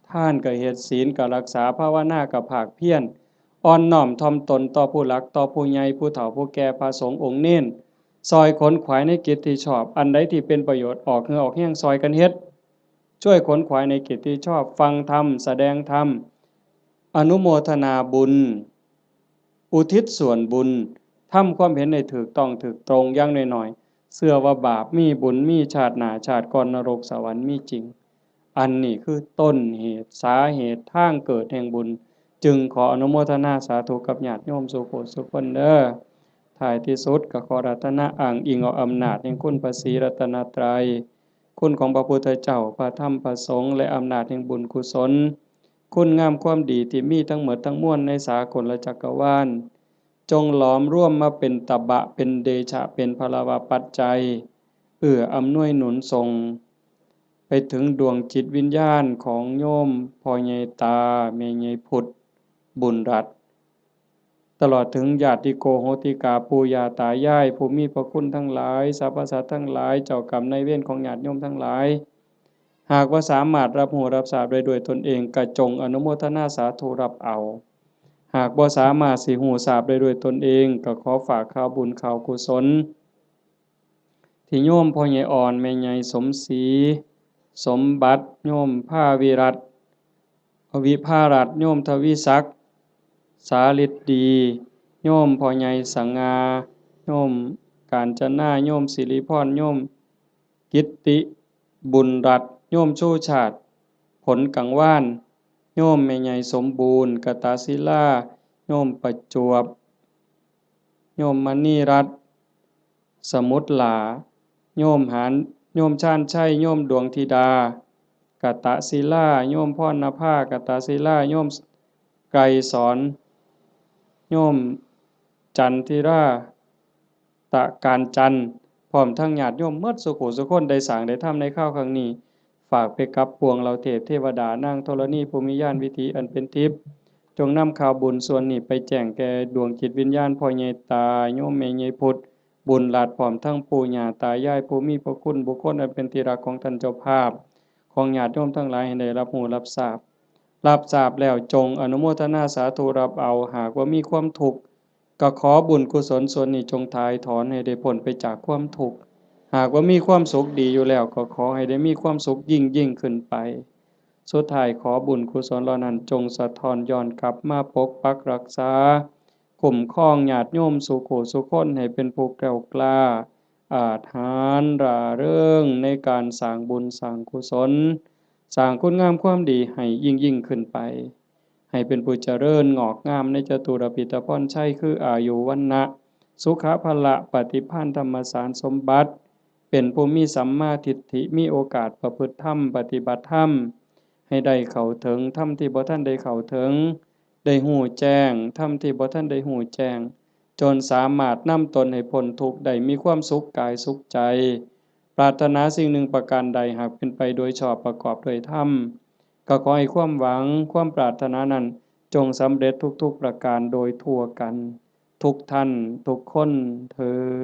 ทานก็เฮ็ด ศีลก็รักษา ภาวนาก็ภาคเพียร อ่อนน้อมถ่อมตนต่อผู้หลัก ต่อผู้ใหญ่ ผู้เฒ่า ผู้แก่ พระสงฆ์องค์เณร ซ่อยขนขวายในกิจที่ชอบ อันใดที่เป็นประโยชน์ ออกเหงื่อออกแฮงซ่อยกันเฮ็ด ช่วยขนขวายในกิจที่ชอบ ฟังธรรม แสดงธรรม อนุโมทนาบุญ อุทิศส่วนบุญ ทำความเห็นให้ถูกต้องถูกตรง อย่างน้อยๆ เชื่อว่าบาปมีบุญมี ชาติหน้าชาติก่อน นรกสวรรค์มีจริง อันนี้คือต้นเหตุ สาเหตุ ทางเกิดแห่งบุญ จึงขออนุโมทนาสาธุกับญาติโยมสู่ผู้สู่คนเด้อ ท้ายที่สุดก็ขออาราธนาอ้างอิงเอาอำนาจแห่งคุณพระศรีรัตนตรัย คุณของพระพุทธเจ้า พระธรรม พระสงฆ์ และอำนาจแห่งบุญกุศล คุณงามความดีที่มีทั้งหมดทั้งมวลในสากลจักรวาล จงหลอมรวมมาเป็นตบะ เป็นเดชะ เป็นพลวปัจจัย เอื้ออำนวยหนุนส่ง ไปถึงดวงจิตวิญญาณของโยมพ่อใหญ่ตา แม่ใหญ่พุทธ บุญรัตน์ ตลอดถึงญาติโกโหติกา ปู่ย่าตายาย ผู้มีพระคุณทั้งหลาย สรรพสัตว์ทั้งหลาย เจ้ากรรมนายเวรของญาติโยมทั้งหลาย หากว่าสามารถรับรู้รับทราบได้ด้วยตนเอง ก็จงอนุโมทนาสาธุรับเอา หากบ่สามารถสิรู้ทราบได้ด้วยตนเอง ก็ขอฝากข่าวบุญข่าวกุศล ที่โยมพ่อใหญ่อ่อน แม่ใหญ่สมศรี สมบัติ โยมภาวิรัตน์ วิภารัตน์ โยมทวีศักดิ์ สาฤทธิ์ดี โยมพ่อใหญ่สง่า โยมกาญจนา โยมสิริพร โยมกิตติ บุญรัตน์ โยมชูชาติ ผลกังวาน โยมแม่ใหญ่สมบูรณ์ กตศิลา โยมประจวบ โยมมณีรัตน์ สมุทรหลา โยมหาน โยมชาญชัย โยมดวงธิดา กตศิลา โยมพรณภา กตศิลา โยมไกรสอน โยมจันทิรา ตะการจันทร์ พร้อมทั้งญาติโยมหมดสู่ผู้สู่คน ได้สร้างได้ทำในคราวครั้งนี้ ฝากไปกับปวงเหล่าเทพเทวดา นางธรณีผู้มีญาณวิถีอันเป็นทิพย์ จงนำข่าวบุญส่วนนี้ไปแจ้งแก่ดวงจิตวิญญาณพ่อใหญ่ตา โยมแม่ใหญ่พุทธ บุญรัตน์ พร้อมทั้งปู่ย่าตายายผู้มีพระคุณ บุคคลอันเป็นที่รักของท่านเจ้าภาพ ของญาติโยมทั้งหลายให้ได้รับรู้รับทราบ รับทราบแล้วจงอนุโมทนาสาธุรับเอา หากว่ามีความทุกข์ ก็ขอบุญกุศลส่วนนี้จงถ่ายถอนให้ได้พ้นไปจากความทุกข์ หากว่ามีความสุขดีอยู่แล้ว ก็ขอให้ได้มีความสุขยิ่งยิ่งขึ้นไป สุดท้ายขอบุญกุศลเหล่านั้นจงสะท้อนย้อนกลับมาปกปักรักษา คุ้มครองญาติโยมสู่ผู้สู่คนให้เป็นผู้แกล้วกล้า อาจหาญร่าเริงในการสร้างบุญสร้างกุศล สร้างคุณงามความดีให้ยิ่งยิ่งขึ้นไป ให้เป็นผู้เจริญงอกงามในจตุรพิธพรชัย คืออายุ วรรณะ สุขะ พละ ปฏิภาณ ธรรมสารสมบัติ เป็นผู้มีสัมมาทิฏฐิ มีโอกาสประพฤติธรรม ปฏิบัติธรรม ให้ได้เข้าถึงธรรมที่บ่ทันได้เข้าถึง ได้ฮู้แจ้งธรรมที่บ่ทันได้ฮู้แจ้ง จนสามารถนำตนให้พ้นทุกข์ได้ มีความสุขกายสุขใจ ปรารถนาสิ่งหนึ่งประการใด หากเป็นไปโดยชอบประกอบด้วยธรรม ก็ขอให้ความหวังความปรารถนานั้น จงสำเร็จทุกๆประการโดยทั่วกัน ทุกท่านทุกคนเทอญ